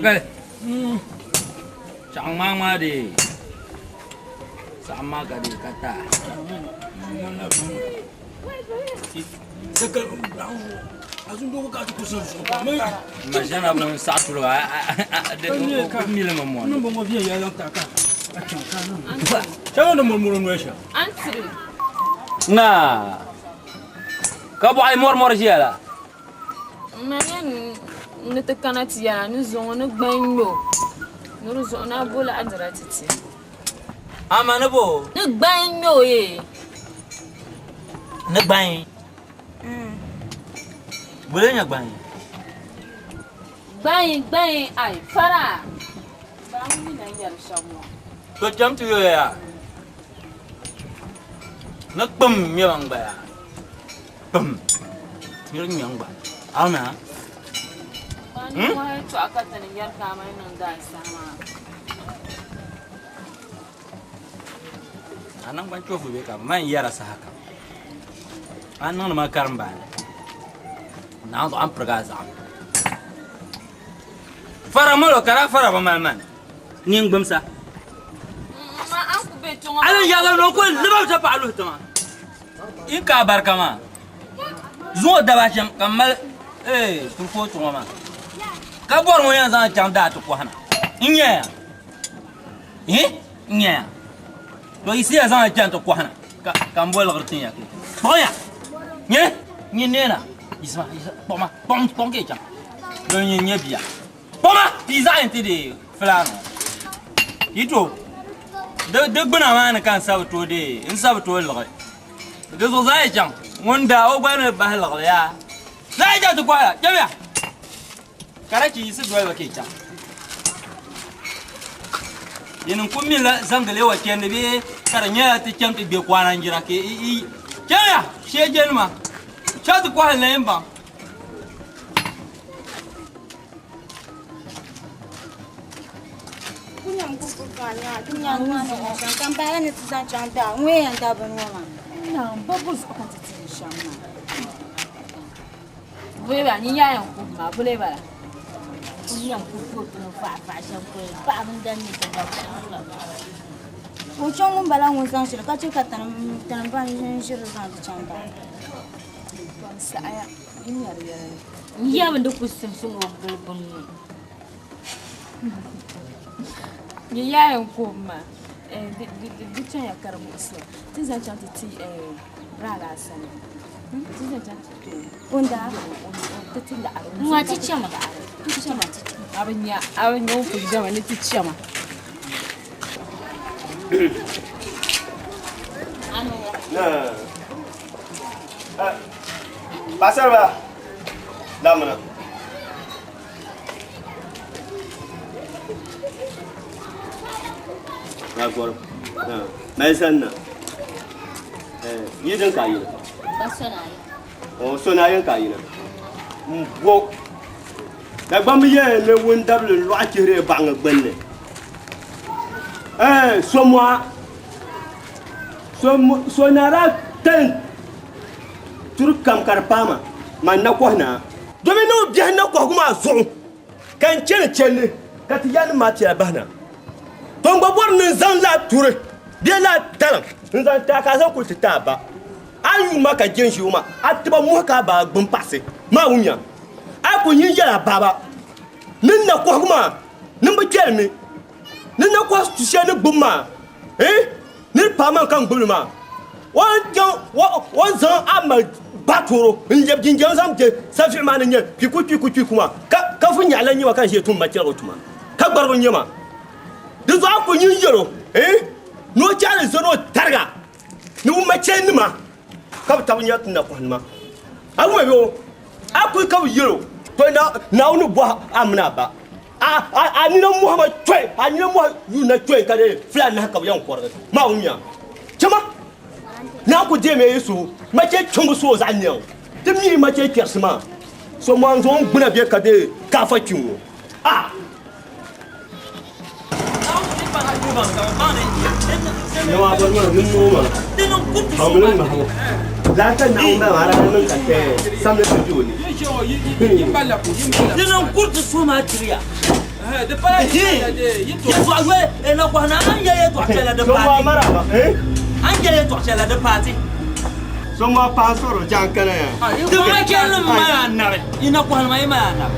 Sakali. Chaɣ ŋmaa ŋmaa dee. Saɣim maa ka dee ka taa. Ma ʒɛna bi saɣi tuliga o milimi mɔni. Ŋaa ka bɔɣi mɔri mɔri ʒiya la. M ma yɛn ni ti kana ti yɛla ni zuŋɔ ni gban ŋme o ni di zuɣu ni a bo laɣidira ti ti. Ama ni bo? Ni gban ŋme o yee. Ni gban? Bole nyɛ gban? Gban, gban, ai, fara! Baa ŋun mi na yɛri shɛm ŋɔ. To cham ti yoya yaa. Ni kpim ŋme ban gba yaa. Kpim. Niri ŋme n gba. Ama. Ni ŋɔhi tɔɣa ka ti ni yɛri ka a mali niŋ daansaha maa. A naŋgban chofu be ka man yɛra sahakam. A niŋdi ma karimbaani. Naawuni zuɣu a ni pirigi a zaɣim. Fara molo ka daa fara bi mali mani. Ningbimsa. A ni yɛli ni o ku libi ti paɣa luhi tiŋa. In ka a barika maa. Zuŋɔ daba shɛm ka m mali kurifootu ŋɔ maa ka bɔri ŋɔ yɛn zaŋ chaŋ daa ti kɔhi na. N nyaya. N nyaya. To yi siya zaŋ chaŋ ti kɔhi na ka m bo liɣiri tin ya kpe. Kpuɣiya. Nyɛ nyin neena. Yiɣisima, yiɣisima, kpuɣima, kpuɣim, kpuɣim ka yi chaŋ. Doo nyin nyɛ bia. Kpuɣima, ti yi zaɣ yɛn ti deei fulaani ŋɔ. Yi to di gbuna maa ni ka n sabi tooi deei, n sabi tooi liɣi. Di zuɣu zaŋ ya chaŋ. Ŋun daa o gba ni bahi liɣili yaa. Zaŋ ya chaŋ ti kɔhi ya. Kpɛmiya. Karachi yiɣisi doli ba ka yi chaŋ. Yinim ku mila zaŋgilewa chandi bee ka di nyɛla ti chani ti gbe kwananjira ka yi chanya sheejenima chaŋ ti kɔhi n-lahi baŋ. Buleba ni yɛn kuhi maa buleba la. O chaŋ ŋun bala ŋun zaŋ shili ka chɛ ka tani ban ʒiri zaŋ di chaŋ daa. N yɛmi di ku simsi ŋɔ gili bini ŋɔ. Ni yɛn kuhi maa di chanya ka di muɣisi o. Ti zaŋ chaŋ ti ti Brada sani. Ti zaŋ chaŋ ti ti o. O daa? Ti ti laɣiri. Ŋɔ ti chama. Ti chama. A bi nya a bi nya o kuli jama ni ti chama. Paɣasariba lamina. Na gɔrim mali sanna yi din ka yina o so na yin ka yina n bo Dagbamb yɛli ni wundabili lɔɣu chihiri baɣiŋ gbunni so mɔɣa so naa daa tali turi kam ka di paai ma man nakɔhi naa. Domin ni o biɛhi nakɔhigu maa zuɣu ka n chani chandi ka ti yaannim maa piɛla bahina. To n gba bɔri ni n zaŋ lala turi bee lala taliŋ n-zaŋ ti a ka a zaŋ kuli ti ti a ba. A yi yuun ma ka je n-ʒi o maa, a tiba muhi ka a ba gbini paɣisi maa wumya. A ku nyin yɛli a baaba ni n nakɔhigu maa ni m bi kpɛri mi ni nakɔhi tu shɛli ni gbubi maa, eh, ni di paai man ka n gbubi li maa. O ni zaŋ a ma ba toro n-lɛbi jinjɛm zaŋ be saviɣu maa ni nyɛ kpiku kpiku kpiku maa, ka vu nyaɣi lan nyɛ ma ka n ʒiya tum ma chɛrigu tuma, ka gbarigu n-nyɛ ma. Di zuɣu a ku nyin yɛl o, eh, ni o chaɣili zani o tariga. Ni ŋun machɛlinima ka bɛ tabi nya ti nakɔhinima. A wum bɛ o, a kuli ka bɛ yɛl o, To Naawuni bɔhi a mini a ba, a nina mɔhi ma chɔi, a nina mɔhi yuuna chɔi ka di fulaannahi ka bɛ yɛn kɔrigi maa wumya. Chama, Naa ku deemiya yi suhu machɛ kpiɔŋbu suhu zaɣ nɛŋ. Ti mi yi machɛ kpɛrisi maa, so mɔhi n-zaŋ o gbuna be ka di kaafa kpi ŋɔ. A! Dini n-kuriti so maa tiriya. Di pala yɛltɔɣa yoli na kɔhi na a ni yɛli yɛltɔɣa shɛli la di paati. A ni yɛli yɛltɔɣa shɛli la di paati. So ŋɔ pahi sɔrɔ jaŋ kana ya. Di ma chɛli ni mali anabi, yi na kɔhi nima yi mali anabi,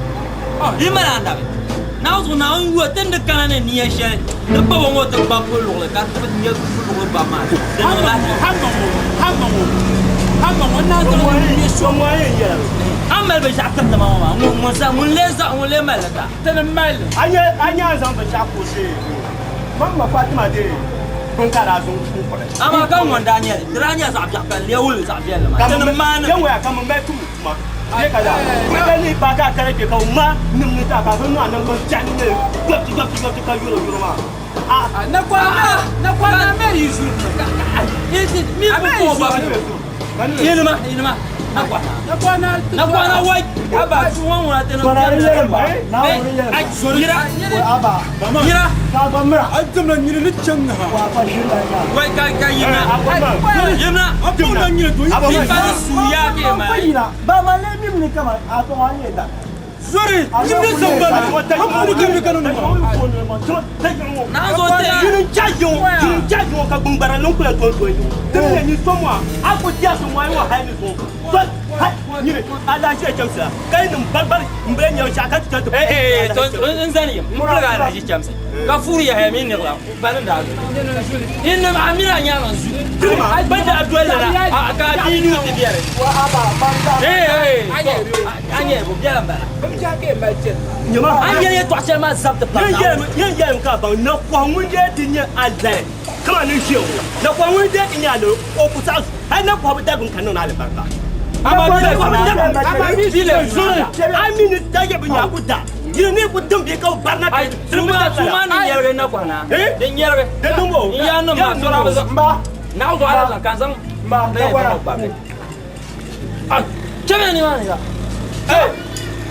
yi mali anabi. Naawuni zuɣu Naawuni yuya ti ni di kana ni niya shɛli ni kpabo ŋɔ ti gbabi puluɣili ka ti bi nya puluɣili gbabi maa di niŋ lahi. A ni mali binshɛɣu tiriti ma ŋɔ maa ŋun lee mali li ka? Ti ni mali li. A nya a nya zaŋ binshɛɣu kuɣusi man ma Fatima dee bin ka daa zaŋ n kpuɣi. Amaa ka ŋɔ n-daa nyɛ li, di daa nyɛla zaɣ biɛɣu ka n lee wuli zaɣ viɛlli maa. Ti ni maani. Yɛn ŋɔya ka mi mali tumdi tuma bee ka daa kuli ka lihi paai ka a kali kpe ka o ŋma nim ni taa ka a bini maa naŋgban biɛɣu ni nyɛ gɔbti gɔbti gɔbti ka yoro yoro maa. A. Nakɔha na mali yi zuri Mi ku kɔɔ ba. Yinima yinima nakɔha nakɔha wai aba tuwa ŋuna ti ni yira yira A dimla nyini ni chɛŋ ha. Wai ka ka yina yina A dimla nyini do yi pa ni suya ke ma Baba le mim ni kama a to wa le da. Zori nyini sambani a puuni ka mi kana ni ma. Na zo te Yini n cha yiŋ yini n cha yiŋ ka gbuŋgbara niŋ kula toli toli din nyɛ ni so maa a ku diya so maa yi ŋɔ hali ni so so hali nyini a daa ʒiya chɛmsi la ka yi niŋ baribari n bala nyɛ shɛɣu ka ti chɛŋ ti Eh eh to n zani yim n piligi alahaji chɛmsi ka fuuri yahaya mini niɣila bani daa zo in nim a mini a nyaanga n zu ban daa doli la ka a bia nuu ti biɛri eh eh a nyɛ bo biɛla n bala a ni yɛli yɛltɔɣa shɛli maa zabiti pam Yɛn yɛlim ka baŋ na kɔhi ŋun dee ti nyɛ alali kaman ni ʒiya ŋɔ na kɔhi ŋun dee ti nyɛ alali o ku saɣi hali na kɔhi bi darigim ka niŋ ni alibarika a mi ni da yɛ bi nya ku da yini ni ku dim bee ka barina Ai tuma ni nyɛrigi na kɔhi na din nyɛrigi Di niŋ o. n yaa niŋ maa sɔra bi zaŋ naɣ zuɣu ala zaŋ ka n zaŋ Mba, na yɛn zaŋ o kpabi kpɛmya nimaani ka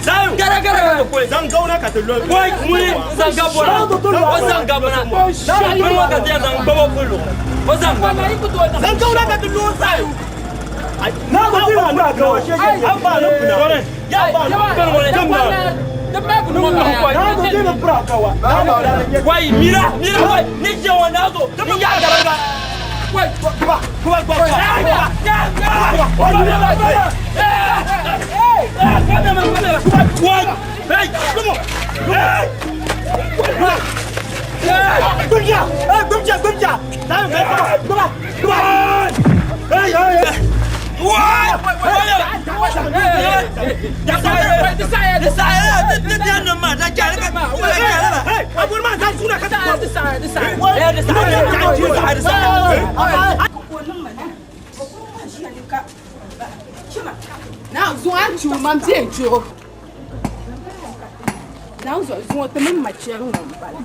Zayo gara gara ka ti kuli zaŋ gawuna ka ti lo wai ŋuni n zaŋ gabona o zaŋ gabona bini ŋɔ ka ti yɛn zaŋ gbabo puli luɣuli o zaŋ gabona zaŋ gawuna ka ti lo Zayo Na ko ti ma ga wa she she. an ba ni kuna ya ba ni Na ko ti ma pra ka wa. Na ba da ne. Wai mira mira wai ni jɛ wa n'a zo ni y'a gara gara kuba kuba kuba kuba Hey, come on! Hey! Gumja! Hey, Gumja, Gumja! Come on, come on! Hey, hey, hey! Hey, Na zuŋɔ a ni chɛ o mam bɛ n chɛ o. Na zuɣu zuŋɔ ti mini ma chɛri ŋɔ n bala.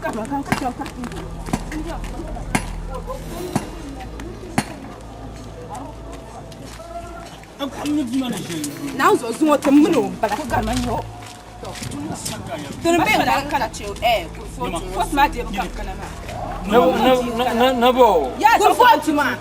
Na zuɣu zuŋɔ ti mini o n bala. Tini bɛ n kana chɛ o kurufootu maa deebu ka kana maa. Na bo Kurufootu maa.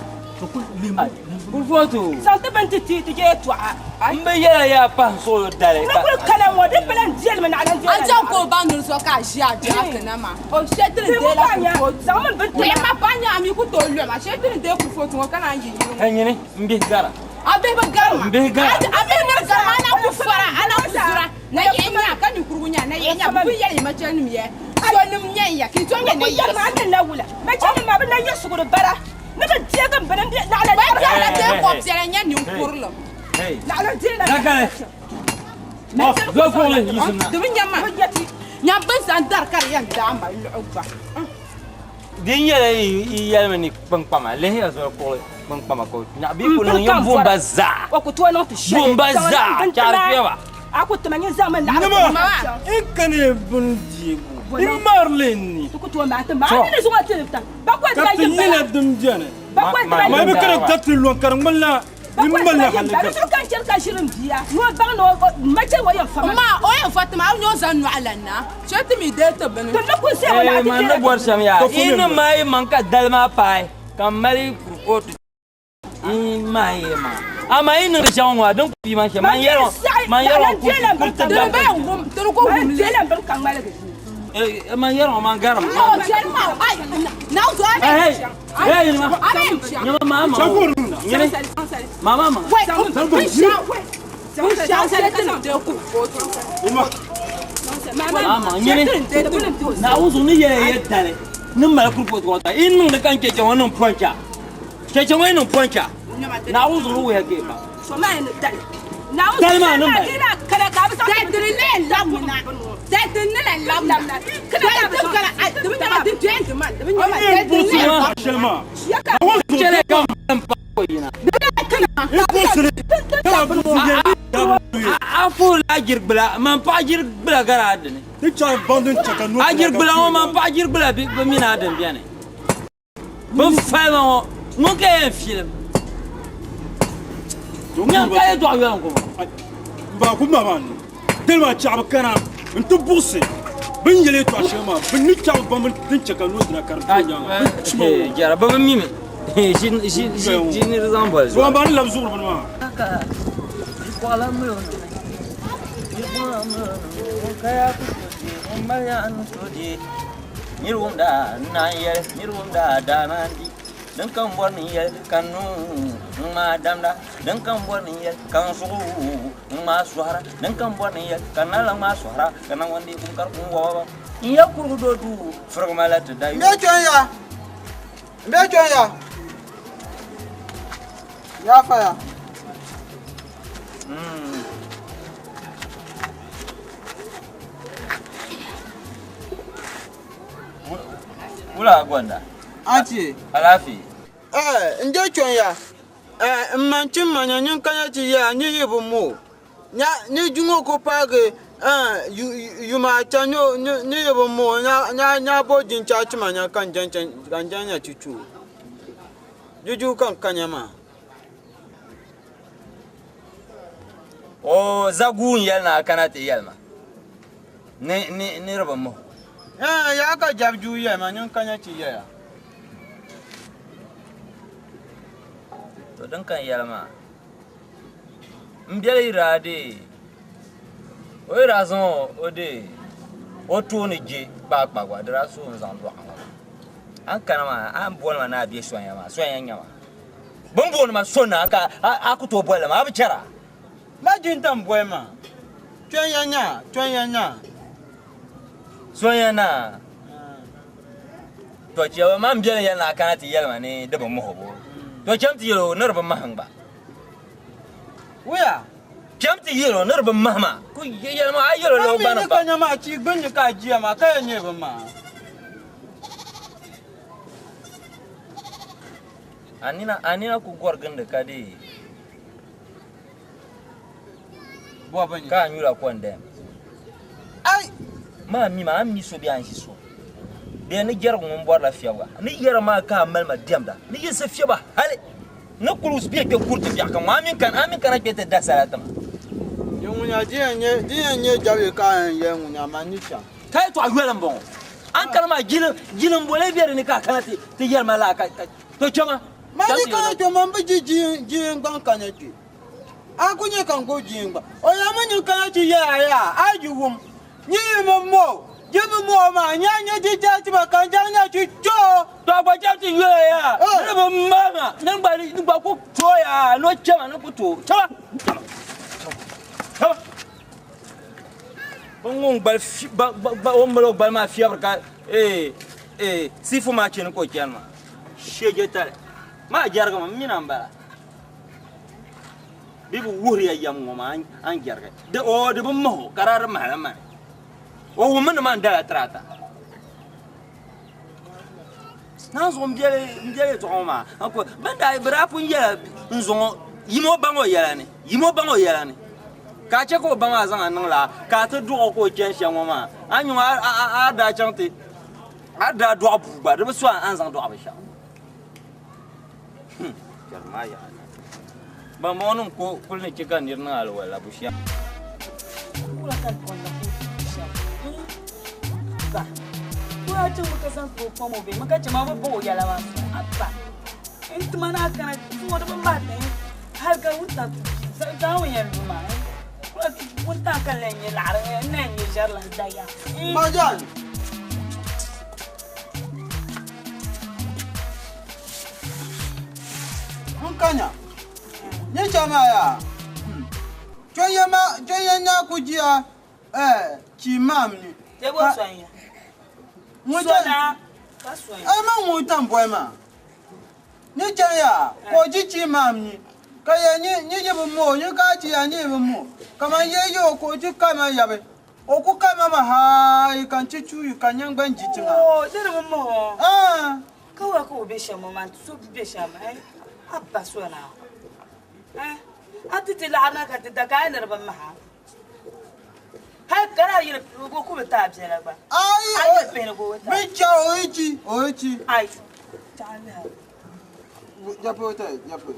kurufootu Zaŋ ti bini ti ti ti je tɔɣa. n bi yɛla yaa pahi suɣuli dali Ni kuli kana ŋɔ di pala n diɛlimi naɣila n A diɛlimi. chɛŋ ka o baŋ ni zuɣu ka a ʒi a jaaki na maa. O shɛ tini Ti deela mu pa nya kurufootu. zaŋ min bini ti Wihi ma pa nya a mi ku tooi lɔma. Shɛ tini dee kurufootu ŋɔ ka naan yi yili ŋɔ. ka nyini n bihi gara A bihi bi gari ma. N bihi gara. A bihi mi gari ma a na ku fara a na ku zura. Na yihi nya ka ninkurigu nya na yihi nya bɛ kuli yɛli yi machɛlinima yɛ so nim nyɛ n ya ka yi tom nyɛ na Yɛlima yiɣisi. a ni na wula. Machɛlinima maa bi na yiɣisigu di bara. Ni bi deegi n bini n bɛ naɣila Bɛ biɛla teeku piɛla nyɛ ninkurili. naɣila deela. dakali zo kuɣuli yiɣisim na Di bi nya ma. Nya bin zaŋ dari ka di yɛn daa ma luɣu gba. Din nyɛla yi yɛlimi ni kpaŋkpama lihiya zoli kuɣuli kpaŋkpama ka o bɛ ku niŋ yin buŋba zaa O ku tooi niŋ ti shɛli. Buŋba zaa chaɣari kpɛba A ku tima nyin zaŋmi laɣiri Nima Ma. n kani bin deegu n marili ni Ti ku tooi maa ti ma. A ni zuŋɔ ti ta. Bakɔi ka diba ti yi nyɛla bala. din biɛni Bakɔi diba ma yi bi bala. kana tariti lɔŋ ka di ŋmanila n Bakɔi malila diba yi hali bala. Di zuɣu ka n chɛri ka ʒiri n bia. Ni o baŋ ni o ma chɛ o yɛn fa ma. Ma o yɛn fa ti ma a ni o zaŋ nɔɣu lan na. Chɛ ti mi dee ti bini. Ti ni ku zaya o Eh, lahi ti man ni deera bɔri shɛm yaa Ka fo yi mi ni maa yi maŋ ka dali maa paai ka m mali kurufootu n maa yi maa amaa yi niŋdi shɛŋa ŋɔ a din ku yi man shɛm man yɛri man yɛri Naɣila deela n bini ka Tini bɛ wum tini ku ŋmaligi. wum li. Deela n bini ka ŋmaligi. Man yɛri ŋɔ man garim. Mama ma. Mama nyini. Naawuni zuɣu ni yɛla yɛ dali ni mali kuripootu ŋɔ ta yi niŋdi ka n chɛchɛ ŋɔ niŋ pɔncha chɛchɛ ŋɔ yi niŋ pɔncha Naawuni zuɣu ni wuhiya kee pa. Dali maa ni mali. Chɛli ka m pa o yina. A fuhirila a jirigbila, man paɣa jirigbila gari a dini. A jirigbila ŋɔ man paɣa jirigbila bi mini a dini beni. Bin falima ŋɔ ŋun ka yɛn filim. Nyaŋ ka yɛltɔɣa yɔlim kuma. M ba ku ma maa ni dali maa chaɣibu kana n-ti buɣisi bɛ ni yɛli yɛltɔɣa shɛli maa, bɛ ni chaɣi baŋ din chɛ ka noo dina ka di be o nyaaŋa. Bɛ chima o. Jɛra, bɛ bi mi mi. Ʒi niri zaŋ boli zuɣu. Ba ni labi zuɣuri bini maa. Nir wumda n-naan yɛli, nir wumda daa naan di. Din ka m bɔri ni n yɛli ka n nuu ŋ-ŋmaai damda, din ka m bɔri ni n yɛli ka n zuɣu ŋ-ŋmaai sɔhira, din ka m bɔri ni n yɛli ka n naan lahi ŋmaai sɔhira, ka naŋgban kum ka di kum wɔba ba. N ya kurugu doo duu firigi ma la ti da M be kpe ya! M be kpe ya! Ya faya! Wula gonda? Auntie. Alaafee. Eh, n je kpɛn ya. Eh, n man chim ma nya nyin kanya ti ya ni yi bi mo. Nya ni juŋo ko paagi eh yuma ata ni ni yi bi mo nya nya nya bo jincha chima nya kan jan kan jan nya chichu. Juju kan kanya maa. O zagu n yɛli ni a kana ti yɛli ma ni ni niriba muhi. Ɛɛn yaa ka jab juu yɛli ma nyin kanya ti yɛya. To din ka n yɛli maa m biɛli yi daa deei o yi daa zaŋ o deei o tooni je kpaakpa gba di daa suui n zaŋ dɔɣi ŋɔ maa a ni kana maa a ni boli ma ni a be sonya maa sonya n-nyɛ ma. Bɛ ni booni ma so naa ka a ku tooi boli li maa, a bi chɛra? Ma jintam boli ma, Tɔnya naa, Tɔnya naa. Sonya naa, Tɔ chɛ ma m biɛli yɛli ni a kana ti yɛli ma ni di bi muhi bo. Tɔ cham ti yɛl o ni di bi mahim gba. Wuya! Cham ti yɛl o ni di bi mahi ma. Ku yɛli ma a yɛl o la o Ma mi gbani ni pa. ka nya maa chi gbunni ka a jia maa ka yɛn nyɛ bi maha. A nina, a nina ku gɔri gindi ka deei. Bɔbu ni. Ka a nyula kɔndɛm. Ai! Maa mi maa, a ni mi so bee a ni ʒi so. Bee ni jɛrigu ŋun bɔrila fiɛbiga. Ni yɛra maa ka a mali ma diɛmda. Ni yiɣisi fiɛba hali ni kul be kpe kuriti biɛɣu kam ŋɔ, a mi kana, a mi kana kpe ti da sala ti ma. Di ŋunya, di yɛn nyɛ, di yɛn nyɛ jabi ka a yɛn yɛli ŋunya, man ni chaŋ. Ka yɛtɔɣa yoli m-bɔŋɔ. A ni kana maa, jili m-boli be di ni ka a kana ti yɛli ma laa ka to chama. Ma ni kana kpe man bi ji jiŋgbaŋ kana kpe. A ku nyɛ ka n gbubi jiŋgbaŋ. O yɛli mi nyin kana ti yɛl a yaa, a yi wum. Nyi yi mi mo, di bi mo o maa, nya nyɛ di jɛli ti ma ka n jɛli nya ti kpe o. To a gba cham ti yɛl a yaa, ni bi mali ma, ni n gba ku tooi a ni o chama ni ku tooi. Chama! Chama! Chama! Bɛ ŋun gbali o ni mali o gbali maa fiɛbiri ka siifu maa chani ka o chani maa shɛje tali maa jɛrigimi m mini a m-bala bɛ bi wuhiriya yɛm ŋɔ maa a ni jɛrigi di oo di bi mahi o ka daa di mahila mani o wummi ni man dala tiraata naan zuɣu m biɛli yɛltɔɣa ŋɔ maa bɛn daa bɛ daa pun yɛla n zuŋɔ yim o baŋ o yɛla ni yim o baŋ o yɛla ni ka a chɛ ka o ba maa zaŋ a niŋ laa ka a ti dɔɣ o ka o chani shɛm ŋɔ maa a ni nya a daa chaŋ ti a daa dɔɣi bua gba di bi so a ni zaŋ dɔɣi binshɛɣu bambɔŋɔnim kul ni chɛ ka nir niŋ alawala bushɛm. Majan! kanya. Ni chama ya. Chonye ma chonye nya kujia eh chimam ni. Tebo sonya. Sona. Ka sonya. Eh ma ŋun boy ma. Ni chanya ko ji chimam ni. Ka ya ni ni ji bu mo ni ka chi ya ni bu mo. Kama ye yo ko ji kama yabe. O ku kama ma ha kan chi chu yu kan nyang ban ji tinga. Oh, dere mo mo. Ah. Ka wa ko be shamo man so be shamo eh. Abba sona. Eh. Ati ti laana ka ti da ka ni ba ma ha. Ha kara yiri go ku ta biɛla gba. Ai. Ai pe go ta. Mi cha o chi o chi. Ai. Ta ni ha. Japo ta japo.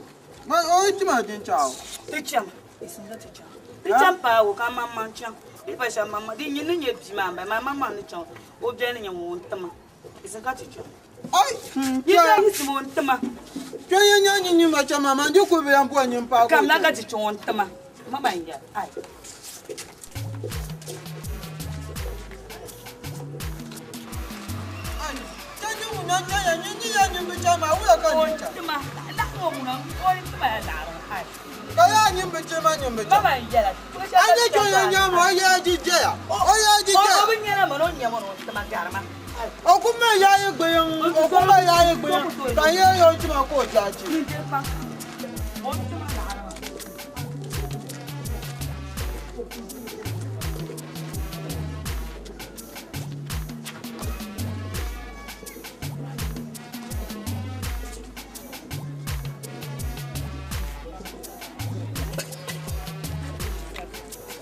Ma o chi ma jin chao. Ti cham. Isin da ti cham. Ti cham pa wo ka ma ma cham. Bi pa sha ma ma di nyi ni nye bi ma ba ma ma ma ni cham. O bi ni nye wo ntama. Isin ka ti cham. Ai. Yi ta yi ti wo ntama. Chonye nya nyi nyi ma cha ma ma ndi ku bi yan po nyi pa ko. Kam na ka ti cham wo ntama. Ma ma nya. Ai. Ai. Cha nyi mu nya cha ya nyi nyi ya nyi bi cha ma wula ka O nyi cha. ntama. La ko mu na o ntama ya la. Ai. Ka ya nyi bi cha ma nyi bi Ma cha. ma nya la. Ai chonye nya ma o ya ji je ya. O ya ji je. O bi nya na ma no nya mo no ntama garma. Ai. O ku ma ya ye gbe yan. O ku ma ya ye gbe yan. Ka ye yo chi ma ko cha chi. Ni je pa. O ntama la.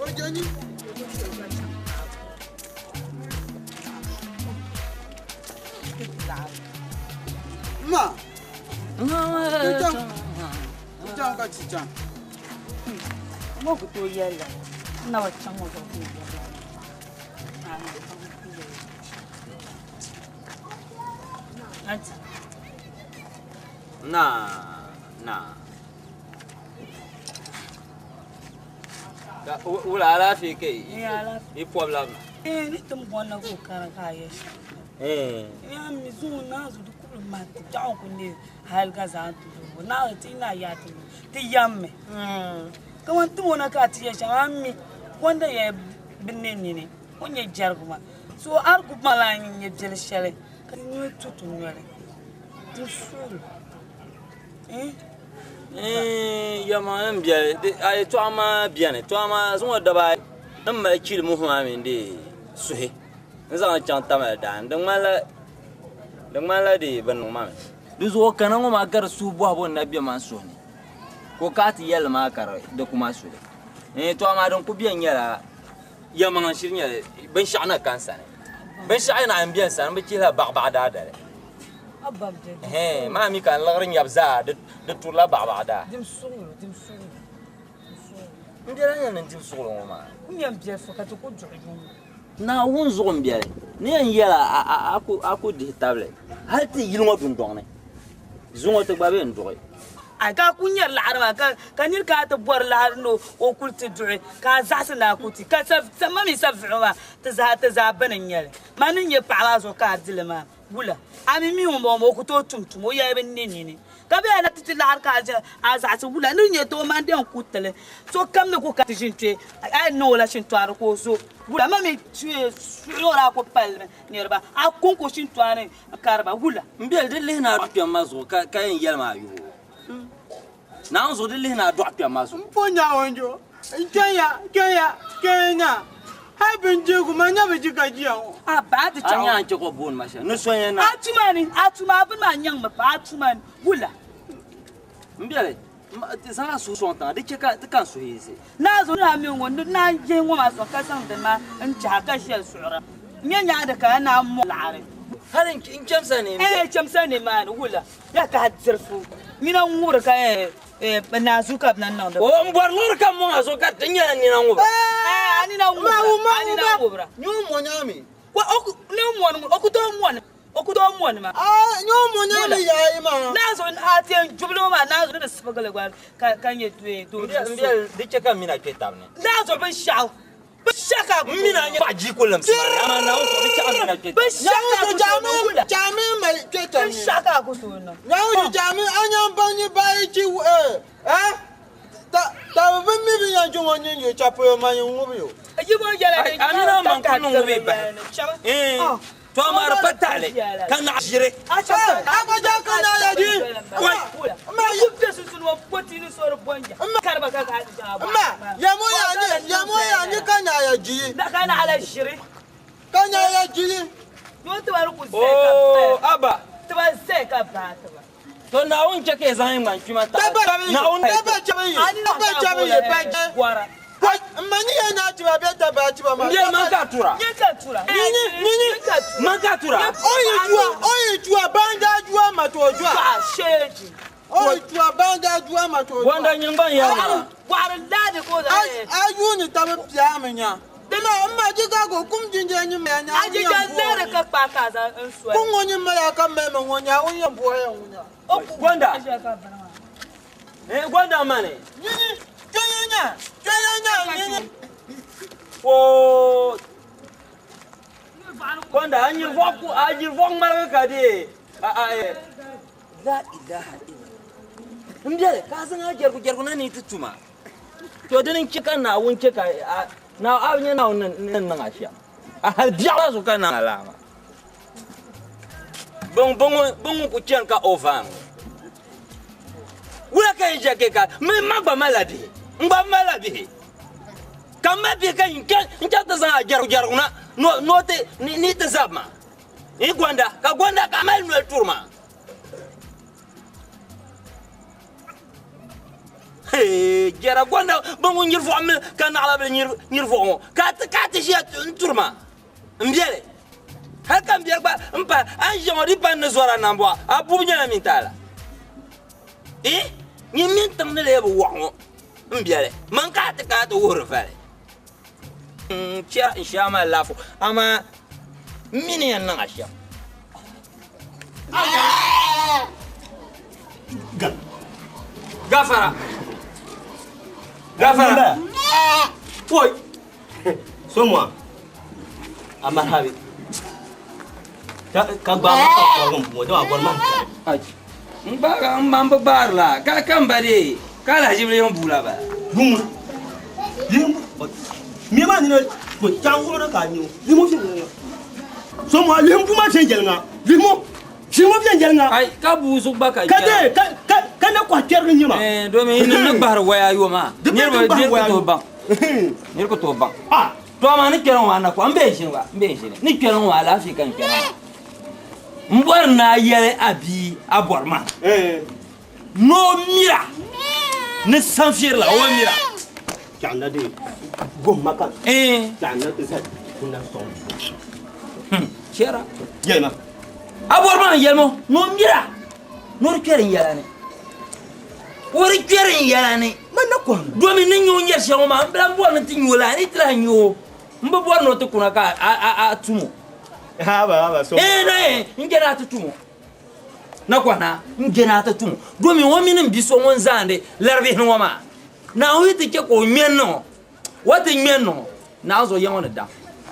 O je nyi. Ma. Ti cham ka ti cham. Mo ku to yɛlli n na bi chaŋ o zuɣu ka o yɛlli. Aunty. Na na. Ka wula alaafee ke Eh, alaafee. i pɔbila mi. Eh, ni tim bɔn na ka o kara ka a yɛ shɛm. Eh. Ya mi zuŋ naa zu di kubili ma ti daɣu ku ne hali ka zaŋ ti zuŋ naa ti na ya ti ti yammi. Kaman ti ŋɔ na ka ti yɛ shɛm a mi konda yɛ bi ne nini o nyɛ jɛrigu ma so a ku ma la nyɛ biɛli shɛli ka nyɛ tutu nyɔli ti suuri. Eh? Eh, yɛma n biɛli a yɛltɔɣa maa biɛni tɔɣa maa zuŋɔ daba n mali chili muhi maa mini di suhi n zaŋ chaŋ Tamale daani di ŋmanila di bi niŋ ma mi. Di zuɣu kana ŋɔ maa ka di suhu bɔhibu n na bɛ man suhu ni ka o ka ti yɛlli maa ka di kuma suli. Eh, tɔɣa maa din ku bɛni nyɛla yɛmaŋ n shiri nyɛli binshaɣu na ka n sani binshaɣu na n bɛni sani bi chihila baɣabaɣa daadali. Abba biɛni. Eh, maa mi ka n liɣiri nyabu zaa di turila baɣabaɣa daa. Dim suɣulo, dim suɣulo. N biɛla nyɛ ni dim suɣulo ŋɔ maa. N yɛn biɛli so ka ti ku duɣi yuŋ. Naawuni zuɣu n biɛli ni yɛn yɛla a ku dihi tabili hali ti yili ŋɔ dundɔŋ ni zuŋɔ ti gba bɛ n duɣi. Ai ka ku nyɛri laɣari maa ka niri ka ti bɔri laɣari ni o kuli ti duɣi ka a zaɣasi ni a ku ti ka sa ma mi sa viɣu maa ti zaa bini n nyɛli ma ni nyɛ paɣa maa zuɣu ka a dili maa wula a mi mi ŋun bɔŋɔ o ku tooi tum tum o yɛli bi ne nini ka bɛ na ti ti laɣari ka a zaɣasi wula ni nyɛ to man den ku tili so kam ni ku ka ti ʒini kpɛ a yi niŋ o la shintɔɣani ka o zo wula ma mi suɣuri a ku pali niriba a konko shintɔɣani kariba wula. N biɛli di lihi na a kpɛm ma zuɣu ka yɛn yɛli maa yoo. Naawuni zuɣu di lihi na a dɔɣi kpɛm ma zuɣu. N po nyaawunjo. N chɛnya chɛnya chɛnya. Hai bindirigu ma nya bi ji ka jiya ŋɔ. A baa ti A chaŋ. nya n chɛ ka o booni ma shɛli ni so yɛn na. A tuma ni a tuma a bini maa nyaŋ mi pa a tuma ni wula. N biɛli ti zaŋ a suhu sɔŋ tiŋa di chɛ ka ti ka n suhu yiɣisi. Naa zuɣu naa mi ŋɔ ni naa yihi ŋɔ maa sɔŋ ka zaŋ dini maa n chahi ka shɛli suɣura. N nyɛ nyaandi ka naa mɔ laɣiri. Hali n chɛmsa ni. Eh, chɛmsa ni maa ni wula. Ya ka a diri fu. Nina ŋubiri ka naazu ka bi na niŋdi. O n bɔri liɣiri ka mɔŋ a zuɣu ka ti nyɛla nina ŋubira. Eh, a nina ŋubira. Ma, A nina ma. ŋubira. Nyɛ o mɔ nyaami. Wa, o ku, ni mɔni ŋu, o ku tooi mɔni. O ku tooi mɔni ma. Ah, nyɛ o mɔ nyaami yaai maa. Naazu a ti yɛn jubili ŋɔ maa, naazu ni di sibigili gba ka nyɛ doo N biɛli di chɛ ka n mina kpɛ tabi ni. Naazu binshaɣu. Binshɛɣu ka a ku M mini a nyɛ paɣa jikolimsi maa, amaa Naawuni suhu bi chaɣ a mini a kpe taba. Binshɛɣu ka a ku tooi niŋ wula? Binshɛɣu ka a ku tooi niŋ. Naawuni chaɣimi a nyaŋ baŋ ni bahi chi eh ta bi mi bi yan juŋɔ nyin yo chapuyo ma yin ŋubi yo. Yi bo yɛla din A mini a maŋ ku niŋ ŋubi bahi. Eh, to amaa di pa taɣili ka naɣ ʒiri. A gba ja ka na ya di. Kɔi. Ma yi Bɛ sunsuuni ŋɔ poti ni sori bɔnja kariba ka ka zaŋ a bɔɣu ma ya mo ya ni ya mo ya ni ka na ya ji. Ka naɣ la ʒiri. Ka na ya ji. Yoo tiba ni ku zaya ka Oo, baa. Abba. Tiba zaya ka baa tiba. To Naawuni chɛ ka yi zaŋ yi ŋmani kpima taɣi. Taba chabi yi. Naawuni Taba chabi yi. Taba chabi yi ba je. Gɔra. Kɔi ma ni ya na tiba bɛ taba tiba ma. N bɛ man ka tura. Nyɛ ka tura. Nyini nyini. Nyɛ ka tura. Man ka tura. O yi jua o yi jua banda jua ma to jua. Paɣa sheeji. O yi jua banda jua ma to jua. Wanda nyingban yɛri maa. Gɔɣiri laadi ka o zaŋ. A yuuni tabi piami nya. Ma ma jiga go kum jinje nyi ma ya nya. A jinja laadi ka kpaa ka a zaŋ n soli. Kum ŋɔ nyi ma ya ka mɛ ma ŋɔ nya o yɛn bɔhi ya ŋɔ nya. O ku. Gwanda. Eh, Gwanda mani. Nyini kpɛya nya kpɛya nya nyini. Oo. Gwanda a nyiri vɔɣu ku a nyiri vɔɣu ŋmaligi ka di a a eh. La ilaha illallah. N biɛli ka a zaŋ a jɛrigu jɛrigu na ni ti tuma. To dini n chɛ ka Naawuni chɛ ka a na a nyɛ Naawuni ni niŋ a shɛm. A hali biɛɣu maa zuɣu ka niŋ a laa maa. Bin ŋun ku chani ka o vaan ŋɔ. Wula ka yi ʒe ka mi ma gba malila bihi. N gba malila bihi. Ka m mali bihi ka n chaŋ ti zaŋ a jɛrigu jɛrigu na ni o ti ni ti zabi ma. N gonda ka gonda ka a mali noli turi ma. Jɛra gonda bin ŋun nyiri vuɣu mi ka naɣilabili nyiri vuɣu ŋɔ ka a ti ʒiya n turi ma. N biɛli hali ka n biɛli gba n pa a ni ʒiya ŋɔ di pa n ni zɔra nambɔɣu a bubu nyɛla mini taala. Eh nyin mini tiŋ ni lee bi wɔɣ ŋɔ n biɛli man ka a ti kana ti wuhiri vali. N chɛri n shɛa mali laafo amaa m mi ni yɛn niŋ a shɛm. Gafara. Gafara. Oi. Somwa. A marhabi. Ka ka gba ma ka kɔrɔ mo da gɔr ma. Ai. N gba n ban bi gbaari la ka ka n ba dee ka alahiʒibili yɛn buula ba. Gumu. Lim mi ma ni ko chan ko ka ni. Limo fi nga. Somwa lim bu ma chen jel nga. Limo. Limo fi jel nga. Ai ka buusu gba ka Ka de ka ka ka na ko cher ni ma. Eh domin ni ni gbahiri waya yo maa. Di bɛ Niriba ni gbahiri niriba waya ku tooi yo. baŋ. Niriba ku tooi baŋ. Ah. To amaa ni kpɛri ŋɔ maa na ko n bee ʒini gba n bee ʒini ni kpɛri ŋɔ maa alaafee ka n kpɛri ŋɔ. N bɔri ni a yɛli a bia a bɔri maa. Ni o mira ni sanfirila o mira. Chaŋ na de gom ma ka. Eh. Chaŋ na za na sɔŋ. Chɛra. Yɛlima. A bɔri maa n yɛlimo ni o mira ni o di kpɛri n yɛla ni. O di kpɛri n yɛla ni. Ma na kɔhim. Domin ni nyɛ o nyɛri shɛli ŋɔ maa n bi lahi bɔri ni ti nyɛ o la ni ti lahi nyɛ o. N bi bɔri ni o ti kuna ka a tumo. Ha ba ha ba so. Eh na eh n jɛra a ti tumo. Na kɔhina n jɛra a ti tumo. Domin o mini n bi so ŋun zaandi laribihi ŋɔ maa. Naawuni yi ti chɛ ka o ŋmɛ n niŋ o. O ti ŋmɛ n niŋ o. Naawuni zuɣu ya ŋɔ ni daŋ.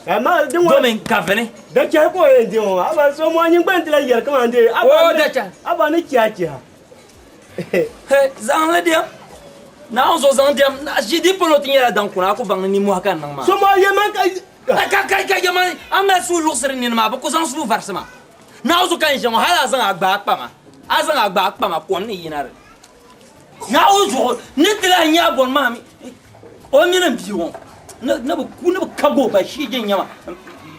Amma din wa Domin kafini. Da chɛhi ka o yɛn di ŋɔ maa. Aba so mo nyin gba n ti lahi yɛli kaman de. O da chɛhi. Aba ni chiha chiha. He zaŋli diɛm. Naawuni zuɣu zaŋ diɛm. Ʒi di polo ti nyɛla daŋ kuna a ku baŋ ni nimmohi ka n niŋ maa. So mo yɛ man ka Ka ka ka yɛ man a mali suhu luɣisiri nini maa bɛ ku zaŋ suhu varisi ma. Naawuni zuɣu ka n ʒiya ŋɔ hali a zaŋ a gbaai kpa ma. A zaŋ a gbaai kpa ma kom ni yina di. Naawuni zuɣu ni ti lahi nya a bɔri maa mi o mini n bia ŋɔ ni bi ku ni bi kabi o ba shee je nyama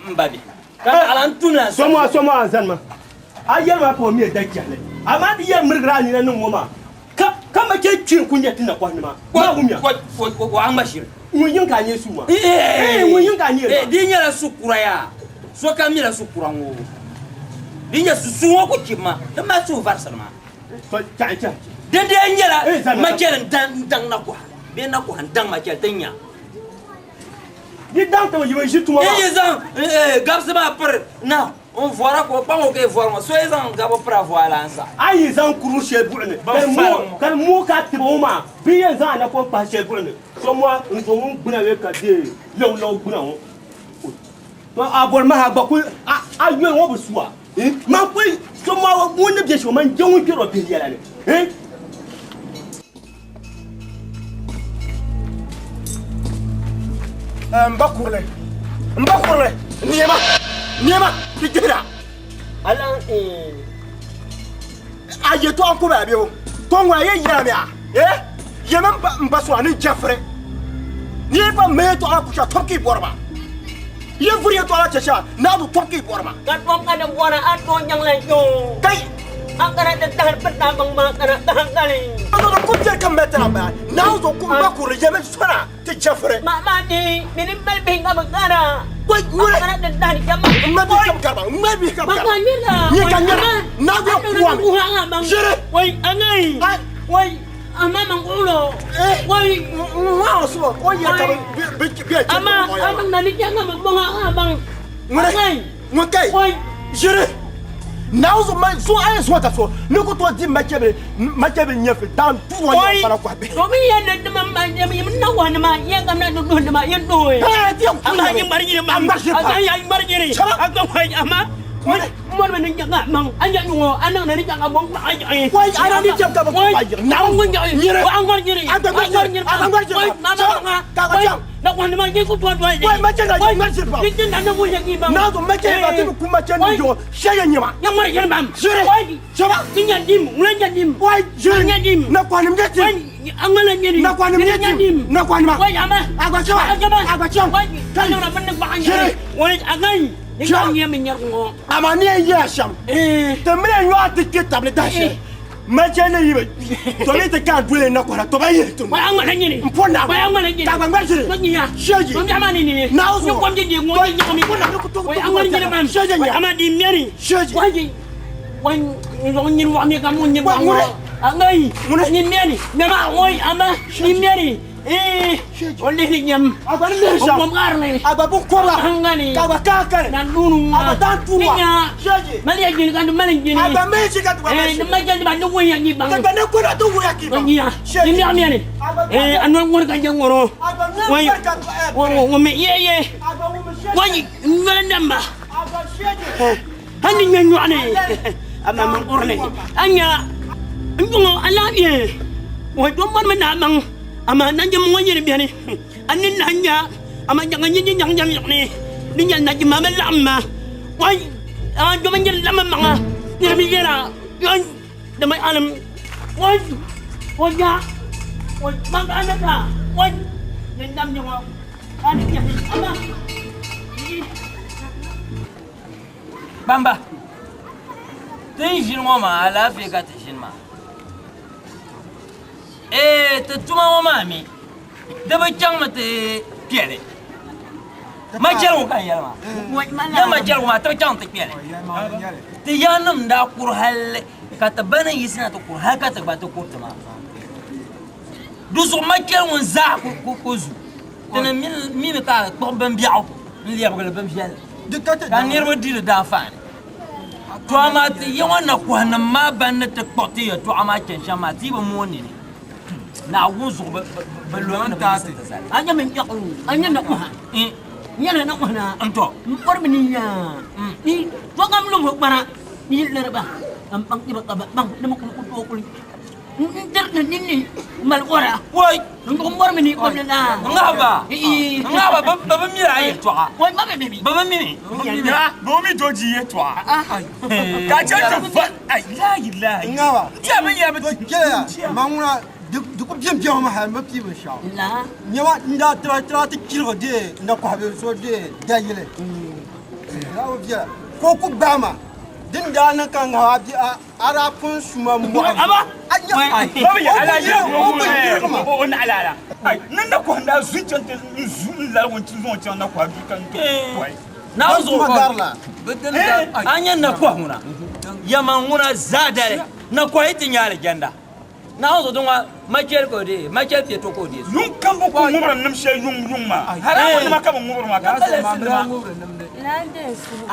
n ba bihi. Ka naɣila n tum la n So mo so mo a zani ma. A yɛli ma ka o mi da chɛhili. Amaa di yɛn mirigiri a nina niŋ ŋɔ maa. Ka ka ma chɛ kpeen ku nyɛ ti na kɔhi nima. Maa wumya. O a ŋma shiri. Ŋun yiŋ ka a nyɛ suu maa. Eh ŋun yiŋ ka a nyɛ maa. Di nyɛla su kura yaa. So kam mila su kura ŋɔ. Di nyɛ su su ŋɔ ku chibi ma. Di mali suhu varisiri maa. Chahi chahi. Din dee nyɛla machɛli n daŋ na kɔha bee na kɔha n daŋ machɛli ti nya. Di daŋ ti yi bi ʒi tuma maa. Yi zaŋ gabisi maa piri na n vɔra ka o kpaŋ o ka yi vɔri ŋɔ so yi zaŋ gabi piri a vɔa la n sa. A yi zaŋ kuru shɛli buɣi ni ka di mooi ka a tibi o maa bee yɛn zaŋ a napɔŋ kpahi shɛli buɣi ni. So mo n zo ŋun gbuna bee ka deei lɛwlɛw gbuna ŋɔ. To a bɔri ma ha gba kuli a yoli ŋɔ bi suwa. Man kuli so mo ŋun ni bɛ shɛm man je ŋun kpɛri o bihi yɛla ni. N ba kurili n ba kurili nɛma nɛma ti dihira a yɛtɔɣa n ku bala bɛ to ŋuna yɛn yɛla mi a eh yɛmi n ba so a ni jɛfiri ni yi pa mɛ yɛtɔɣa ku shɛli tɔbu ka yi bɔri ma yi vuri yɛtɔɣa la chɛ shɛli naa du tɔbu ka yi bɔri ma ka tom ka di bɔra a tooi nyaŋla yo kai a kana ti tahiri pirita baŋ maa kana tahankali a zo ku biɛri ka mali tana bala naa zo ku n ba kurili yɛmi sona ti jɛfiri ma ma di mini mali bihi ka bi kana Wai, ŋuni a kana ti tahiri jama n ma bihi ka bi kariba n ma bihi ka bi ma ka kariba nyɛla Nyɛ ka nyɛla naa zo kuwami ʒiri wai anai Ai. wai amma man kulo wai ŋmaa suba o yɛ ka bi bi bi chɛ amma amma na ni janga ma bonga abang ŋuni anai ŋun kai wai ʒiri naa zo ma so a yɛ so ta so ni ku tooi di machɛbi machɛbi nyɛfi daan tuwa wai nyɛ fana kɔhi bihi to mi yan da ma ma ya mi na wa na ma yan kam na du du ma yan do Eh, ti yan amma yan bar yiri ma An bar shiri pa. amma yan bar yiri Chaba. amma wai amma Ŋuni mo ma ni janga mang an ya ngo an na ni janga bong ba ai Wai, ana ni jam ka ba wai ba yiri. Naa ngon ya Yiri. wa an gon yiri An gon yiri. An gon yiri. wai ma ma Chaba. ma Ka ba wai cham. na wa na ma yin ku to to Wai, ma chɛ na yan ŋmari shiri pa. ni tin na na wo ya ki ba naa zo machɛbi ba ti bi ku machɛbi ni jɔ shɛ yɛ nyɛma ya ŋmari yiri mam Ʒiri. wai Chaba. tin ya dim ŋun ya dim wai ʒiri ya dim na kɔnim nyɛ wai tim an ŋala nyini na kɔnim nyɛ tim na kɔnima wai ama Agba chaba. agba Agba cham. wai Kai. kana na bin ba Ʒiri. wai agai ni Chaba. ka nyɛ min nyar ŋɔ amaa ni yɛn yɛla shɛm eh ti mini nyɔɣu ti kpɛ tabili dahi machɛ ni yi bi to mi ti kaan doli na kɔhira to ba yihi ti wai an ŋala nyini n po naa wai an ŋala nyini ka gba ŋmari ʒiri Wai nya Sheji. Wai ama ni ni Naa zuɣu. ni kom di di ŋɔ Wai. ni nyagami Ko na ni ku to- wai an ŋala nyini mam Sheji wai nya. ama di miɛni Sheji. wai wai n nyini wɔɣa mi ka mun nyini Wai, wɔɣa ŋuni. ŋɔ angai Ŋuni. ni miɛni mɛma wai ama ni miɛni eh Sheji. o lihi nyam A gba ni lihi o shɛm kom garli a gba bin kɔbila hangani ka gba kaa kani na dunu A gba taan tuuwa. Ninya. Sheji. Mali ya jini kan mali jini. A gba mali shi ka ti gba mali Eh, shi. ni ma jini ba ni wuya ni bang. ka gba ne ko na ti wuya k'i ban Ninya. Sheji. Ni mi ni. A gba Eh, anu ngor ka jeng ngoro. A gba ne Wai. ngor ka eh, Wo wo me ye ye. a gba wumi sheji Wai ngala namba. a gba sheji Hani nya nyu ani. Ama man urne. Anya. Ndungo ala ye. Wai do man man na mang. Ama na jam ngo yiri biani. Ani na nya. Ama jang nyi nyi nyang nyang ni. Ni nya na jima ma lamma. Wai. Ah, do man yiri lamma manga. Ni mi yera. Wai. Da mai alam. Wai. Wai ya. Wai mang ka na ka. Wai. Ni nam nyong. Ani nya. Ama. Bamba ti n ʒini ŋɔ maa alaafee ka ti ʒini maa ee ti tuma ŋɔ maa mi di bi chaŋmi ti kpɛli machɛli ŋɔ ka n yɛli maa ya machɛli ŋɔ maa ti bi chaŋ ti kpɛli ti yaannim daa kuri halli ka ti ba ni yiɣisina ti kuri hali ka ti gba ti kuriti maa di zuɣu machɛli ŋun zaa ku zu ti ni mimi ka kpuɣi binbiɛɣu n lɛbigili bin viɛlli ka niriba di di daanfaani to amaa ti ya ŋɔ na kɔhinim maa ban ni ti kpuɣi ti yɛltɔɣa maa chani shɛm maa ti yi bi mooi nini Naawuni zuɣu bi lomi ni bi yiɣisi ti zali. Anya min yaɣu anya na kuha nyɛla na kuha na N tɔ n bɔri mi ni nya ni tɔgam luŋ kpara ni yi lariba ka n baŋ tiba ka ba baŋ ni mi kuli ku tooi kuli n diri ni ninni mali ɔra wai n bɔri mi ni kpamli na n ŋahi ba n ŋahi ba bi bi mira a yɛltɔɣa wai ma bɛ mi bi bi mimi Bɛ mi dooji yɛltɔɣa ka chɛ ti va ai la ilaha Ŋawa. Tia bi yɛ bi To kɛlɛya ma ŋuna di ku biɛm biɛm ma hali ma pii binshaɣu la nyɛma n daa tira tira ti chirigi dee na kɔhi bi so dee dayili daa bi viɛla ka o ku gbaai ma din daa niŋ ka ŋahi a bi a daa pun suma mɔɣu Aba A nya- Ba bi yɛ ala O ku yirigi ma. o naɣila la ai ni na kɔhi daa zu chaŋ ti n zu n lari ŋun ti zaŋ chaŋ na kɔhi duu ka n to kɔhi Naawuni zuɣu Tuma gari la. a nyɛ na kɔhi ŋuna yɛma ŋuna zaa dali na kɔhi ti nyɛ alijanda Naawuni zuɣu din ŋɔ machɛli ka o deei machɛli piɛ to ka o deei Yuŋ kam bi ku ŋubiri nim shɛli yuŋ yuŋ maa haramu nima ka bi ŋubiri maa ka balasi nima. Naa n-deei n suhu.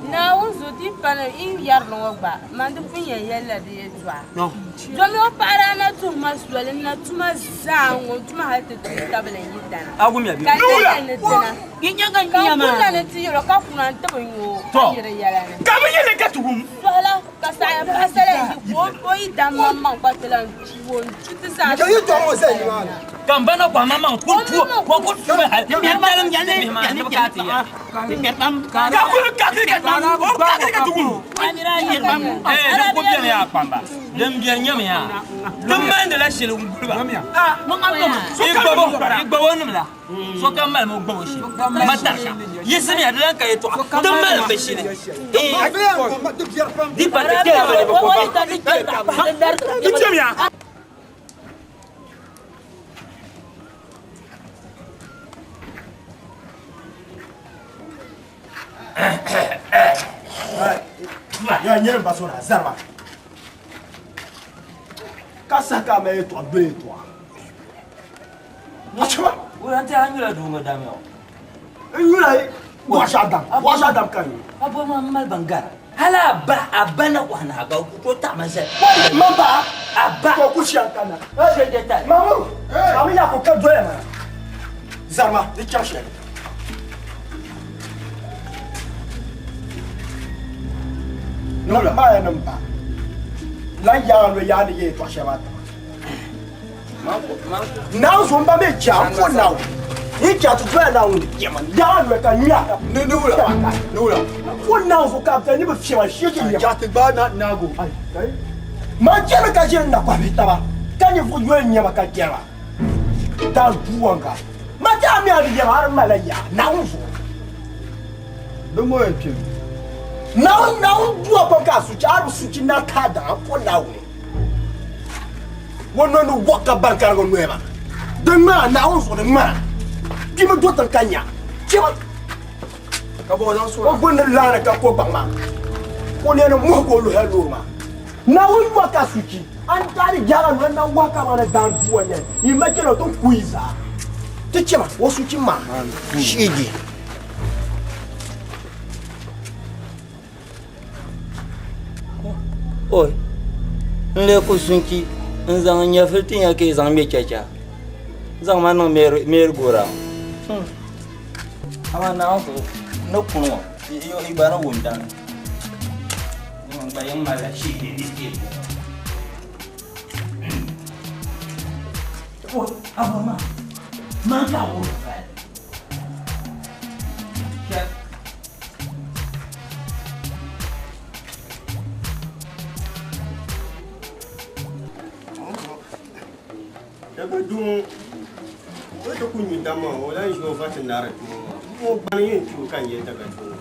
Naawuni zuɣu di yi pa ni yi yɛri li ŋɔ gba, man di pun yɛn yɛlila di yɛltɔɣa. Domi o paɣa daa na tuhi ma soli n na tuma zaa n-ŋɔ n tuma hali ti tuhi tabili n yi dana. Ka n yɛli ni dina. Ka n kunna ni ti yɛl o ka kuna n-ti bi nya o ka yi di yɛla ni. Sɔhila ka saɣiya paɣisara yi ka o yi dam maŋmaŋ gba ti lan tu o n-tu ti zaa. Ka n ba na kɔhi maŋmaŋ kul tu o kul tumi hal n dalim ti bihi maa ni bɛ ka ti ya. Ka kuli kakili ka o kakili ka ti wum. Ee, din ku beni yaa kpamba, din beni nyami yaa, ti malindila shili n-guli ba. Yi gbabo nim la. Sokam malimi o gbabo shili matarika. Yiɣisimiya di lan ka yɛtɔɣa ti malim bi shili. Di pa ti kpɛra ma ni bi ko ba. Di chɛmiya. Ya nyɛ ba sora zarba. Ka saha ka a mali yɛtɔɣa doli yɛtɔɣa. Achima. Wula n-ti a nyula duu ŋɔ damiya o? N nyula wɔɣa dam, wɔɣa dam ka n nyu. A bo maa m-mali ban gara. Hali a ba, a ba na kɔhi na gba ku tooi taɣi ma zali. Man ba? A ba. To ku shɛm ka na. Mamu, a mi yaa ku ka doya maa. Zarima, di chaŋ shɛli. Niŋla maa ya nim ba. Lan yaa no yaa ni yɛ yɛtɔɣa shɛli maa taba. Naawuni zuɣu m ba mi chɛ a m-po Naawuni. Yi chɛ a ti doya Naawuni yaa noli ka nya ka ni wula ni wula m-po Naawuni zuɣu ka a ni bi fiɛma shee ti nya. Chɛ ti gbaai na naagu. Man chɛmi ka ʒiri nakɔhi bihi taba ka ninvuɣ yoli nya ma ka jɛri ba daa duwanga. Man chɛ a mi a di yɛma a di malila yaa Naawuni zuɣu. Di ŋɔ yɛn kpɛmi. Naawuni Naawuni dua pam ka a suchi a di suchi na ka a daŋ a po Naawuni. O noli ni wɔɣ ka bari karigi noya maa. Di ŋmana, Naawuni zuɣu di ŋmana. Kpimi do tiŋ ka nya. Chɛma. Ka bɔ o zaŋ suɣ O gbunni laani ka ko gbaŋ maa. O nɛni muhi ka o luhi loori maa. Naawuni yɔɣ ka suchi. A ni daa di jaaga noli na wɔɣ ka maa ni daan dua nyɛli. Yi ma chɛla o ti ku yi zaa. Ti chɛma, o suchi maa. Shiigi. Oi, n lee ku sunchi n zaŋ n nyɛvili ti ya ka yi zaŋ ŋmɛ chacha zaŋ ma niŋ merry-go-round. Amaa Naawuni zuɣu n ni kuni ŋɔ yi gba ni wum dani. N gba yɛn malila shee di teeku. Oi, a bɔri maa, man ka a wuhiri pali. Daga doo o ti ku nyu dam maa o lahi ʒi o va ti nari tuma maa o gbani yɛn ti o ka n yɛli daga doo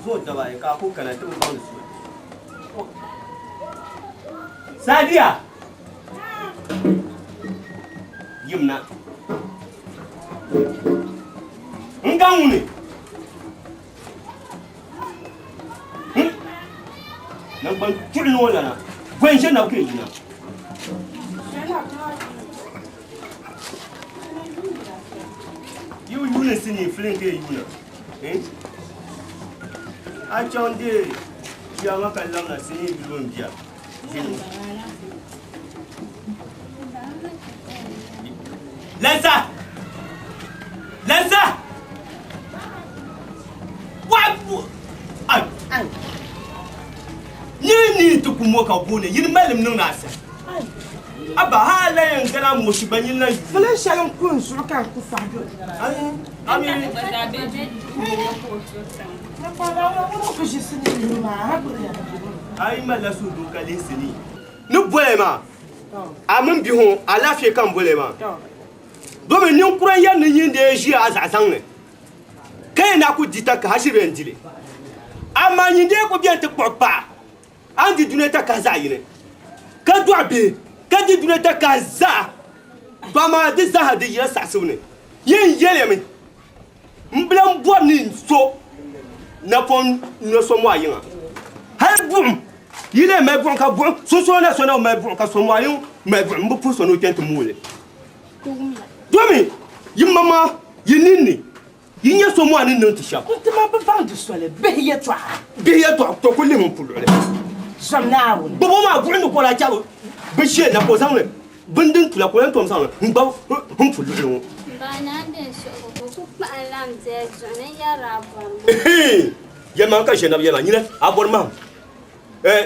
zuɣu daba ayi ka a ku kana ti bi baŋdi so Sadiya yimna n gaŋ ŋuni Naŋgban tuɣili ŋɔ lana bɔi n-ʒe nabi ka yi yina. Yi bi yuuni sinii filin ka yi yuuna. A chaŋ deei bia ŋɔ ka labina sinii yulibu m-bia. Lansa! Lansa! Yini ni ti ku mo ka booni yini malim niŋ na asa. Abba ha la yɛn gana moshi gba nyini la yu. Filin shɛli n ku n zuɣu ka n ku fahi do. Ami. A yi malila suhudoo ka lihi sinii ni boli maa a mini bihi ŋɔ alaafee ka n boli maa domi ninkura n yɛli ni nyin dee ʒiya a zaɣ zaŋ ni ka yɛn na ku di takaha shiri bɛn dili amaa nyin dee ku bɛni ti kpuɣi paɣa a ni di dunia takaha zaɣ yini ka dɔɣi bihi ka di dunia takaha zaa to amaa di zaaha di yila saɣisibu ni yɛn yɛlimi M bi lan bɔri ni n so napɔŋ nyo so mɔɣu yiŋa. Hal buɣim yi lee mali buɣim ka buɣim sunsuuni na so na bi mali buɣim ka so mɔɣu yiŋ mali buɣim, m bi puhi so ni o kpe nti mooi li. Domi yi maŋmaŋa yi ninni Yi nya so mɔɣu ni niŋ ti shɛm. N ti ma bi baŋdi soli bihi yɛtɔɣa. Bihi yɛtɔɣa to kuli lihim n-pu luɣili. Zom Naawuni. Gbib o maa buɣim ni ka o daa chabi bɛ shee na ka o zaŋ li bini din tula ka o yɛn tom zaŋ li n-gbab m-pu luɣili ŋɔ. M ba naa n-din suhigu ka o ku kpahi n-laɣim diɛli zuɣu ni n-yɛrila a bɔri mahim. Yɛlimaŋli ka ʒe nabi yɛli ma, nyini a bɔri mahim.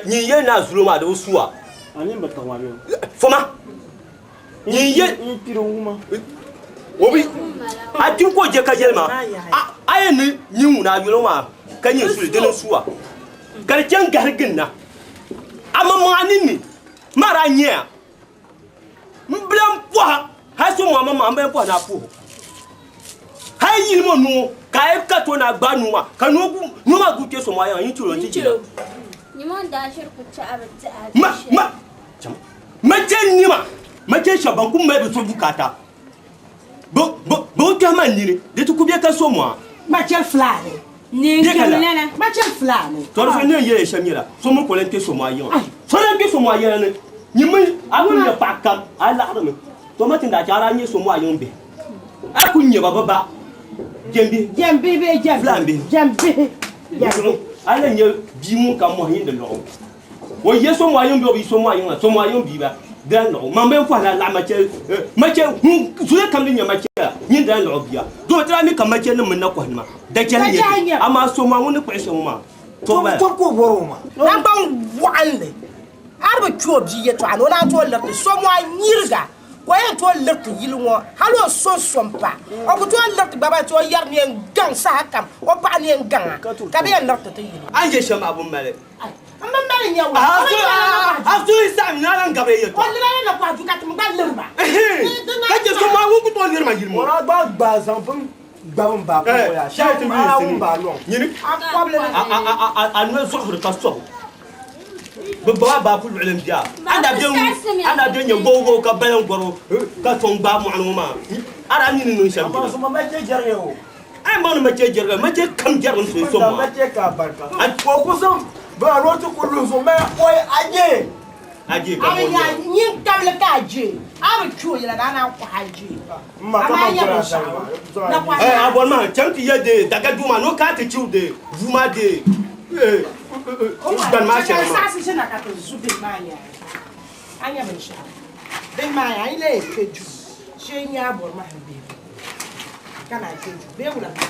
Nyin yɛli ni a zulo maa di bi su a. A nini bi tiɣi ma bee? Foma! Nyin yɛli. N kpiri wuma. O bi a tim ka o je ka yɛli ma, a yɛn ni nyin ŋuna a yuli maa ka nyin suli dini n-su a ka di chɛ n-gahiri ginda. A maŋmaŋ a ninni maa daa nyaya m bi lan pɔha hal so ŋɔ a maŋmaŋ m bi lan pɔha ni a puh o. Hal yili ŋɔ noo ka a yi ka to ni a gbaai noo maa ka noo maa guui kpe so maa yiŋa, yin chɛl o nti jina. Ma, ma, ma chɛ nima, ma chɛ shɛba ban ku mali bɛ so bukaata. Bɛ, bɛ, bɛ bi kpɛhi ma nini, di ti ku be ka so mɔɣa. Ma chɛ fulaani. Bɛ ka la. Ma chɛ fulaani. Tɔri so ni yɛli shɛm nyɛla, so mi ku lan kpe so mɔɣa yiŋa. So lan kpe so mɔɣa yiŋa ni, nyin mi a ku nya paɣa kam, a laɣirimi. To ma ti ni daa chɛ a daa nya so mɔɣa yiŋ bihi. A ku nya ba bɛ ba jɛmbihi. Jɛmbihi bee jɛmbihi? Fulaan bihi. Jɛmbihi. Jɛmbihi. A lan nya bia ŋun ka mɔhi yindi lɔɣu. O ye so mɔɣu yiŋ bee o bi ye so mɔɣu yiŋ la, so mɔɣu yiŋ bia ba di lan lɔɣu. Man bɛn kɔhi la laɣi machɛli, machɛli, ŋun zuliya kam din nyɛ machɛla, nyin di lan lɔɣu bia. Doo ti daa mi ka machɛlinima mini nakɔhinima dachɛli n-nyɛ ti, amaa so mɔɣu ŋun ni kpuɣi shɛm ŋɔ maa, tɔbu bala. Tɔbu ka o bɔri o maa. Naŋgban waɣinli, a di bi kpe o bia yɛtɔɣa ni o naan tooi liriti so mɔɣu nyiriga. Ka o yɛn tooi liriti yili ŋɔ hal o so so m-pa. O ku tooi liriti gba ba nti o yɛri ni yɛn gaŋ sahakam, o paɣa ni yɛn gaŋ a, ka bɛ yɛn liriti ti yili. A ni je shɛm maa bi mali. M bi mali n-nyɛ wula. A suhu saɣim ni a lan gabiri yɛtɔɣa. O lira la nakɔha du ka ti mi gba liri ba. Ka je so maa ŋun ku tooi liri ma yili ŋɔ. O daa gba gbaai zaŋ bini gbabi m ba pɔŋɔ yaa. Shɛli ti A daa wum ba lɔŋ. Nyini A kɔbili ni. A noli zuɣusiri ka sɔbu. Bɛ gbabi a baa ku luɣili m-bia. A daa be nyɛ gogogo ka bali n-gɔri o ka sɔŋ gbaai mɔɣuni ŋɔ maa. A daa mi ni niŋ shɛm jina. Amaa so ma chɛ jɛriga o. A yɛn baŋ ni ma chɛ jɛriga, ma chɛ kam jɛrigi n-sooi sɔŋ maa. Ma chɛ ka barika. Ka o ku zaŋ bini a ni o ti ku luhi zuɣu mali oi a je. A je ka A bi bɔ nya nyɛ. nyin kabili ka a je. A bi kpi o yɛla ni a naan kɔhi a je. M ma ka Amaa man nya kuri a binshɛɣu. sani maa. Na kɔhi Eh, a bɔri maa chaŋ ti yɛ de daga duu maa ni o kana ti chiw de vuu maa de gbani maa shɛli maa. Saɣisi ʒina ka ti zu bihi maa nyaanga. A nya binshɛɣu. Bihi maa yaa, a yi lee kpe duu, shee n-nyɛ a bɔri mahim bihi ka naan kpe duu bee wula ka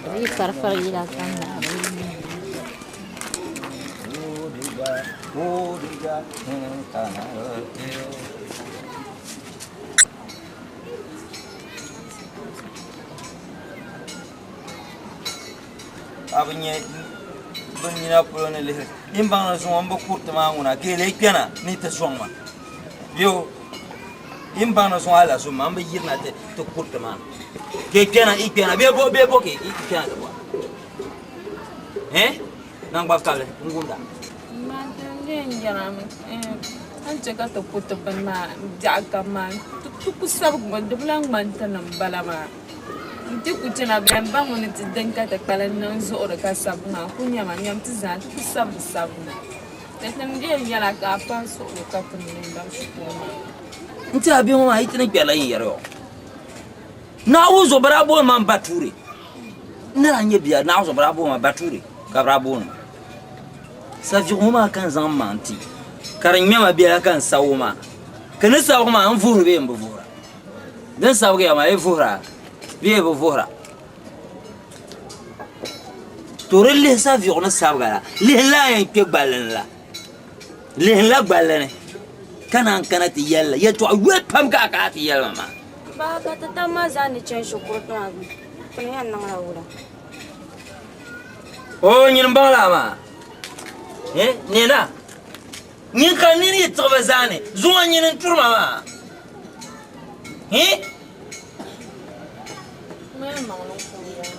Bɛ yi farifari yila ka ŋmɛri. A bi nyɛ bɛ nina polo ni lihiri yin baŋ ni zuŋɔ m-bi kuriti maa ŋuna ka yi lee kpɛna ni ti sɔŋ ma bɛ o yin baŋ ni zuŋɔ ala so ma m-bi yirina ti kuriti maa ka yi kpɛna yi kpɛna bee bo bee bo ka yi kpɛna ti bɔra eh naŋgban kabili n gumda. Maa a ni chɛ ka ti ku ti bini maa biɛɣu kam maa ti ku sabigimi di bi lahi ŋmani ti ni bala maa. N ti ku chana bɛ n ba ŋɔ ni ti din ka ti kpalim niŋ zuɣuri ka sabi maa ku nyama nyam ti zaa ti ku sabigi sabimi. Di ti ni dee nyɛla ka a pahi suɣulo ka ti mini ba shikuru maa. N ti a bihi ŋɔ maa yi ti ni kpɛrila yin yɛri yɔ. Naawuni zuɣu bɛ daa booni ma m-Bature. N ni daa nyɛ bia Naawuni zuɣu bɛ daa booni ma Bature ka bɛ daa booni ma. Saviɣu ŋɔ maa ka n zaŋ m maŋ ti ka di ŋmɛma biɛla ka n sabi o maa. Ka ni sabigi maa n vuhiri bee m bi vuhira? Din sabigiya maa yi vuhira bee yi bi vuhira? To di lihi saviɣu ni sabiga la, lihi la a yɛn kpe gballi ni la, lihi la gballi ni ka naan kana ti yɛli la yɛltɔɣa yoli pam ka a kana ti yɛli ma maa. Baa ka ti tam maa zaa ni chani shikuru maa kuli yɛn niŋla wula? Oo nyini m-baŋ laa maa, eh, nina. Nyin ka nini yi tiɣi ba zaani, zuŋɔ nyini n-turi ma maa. Hi!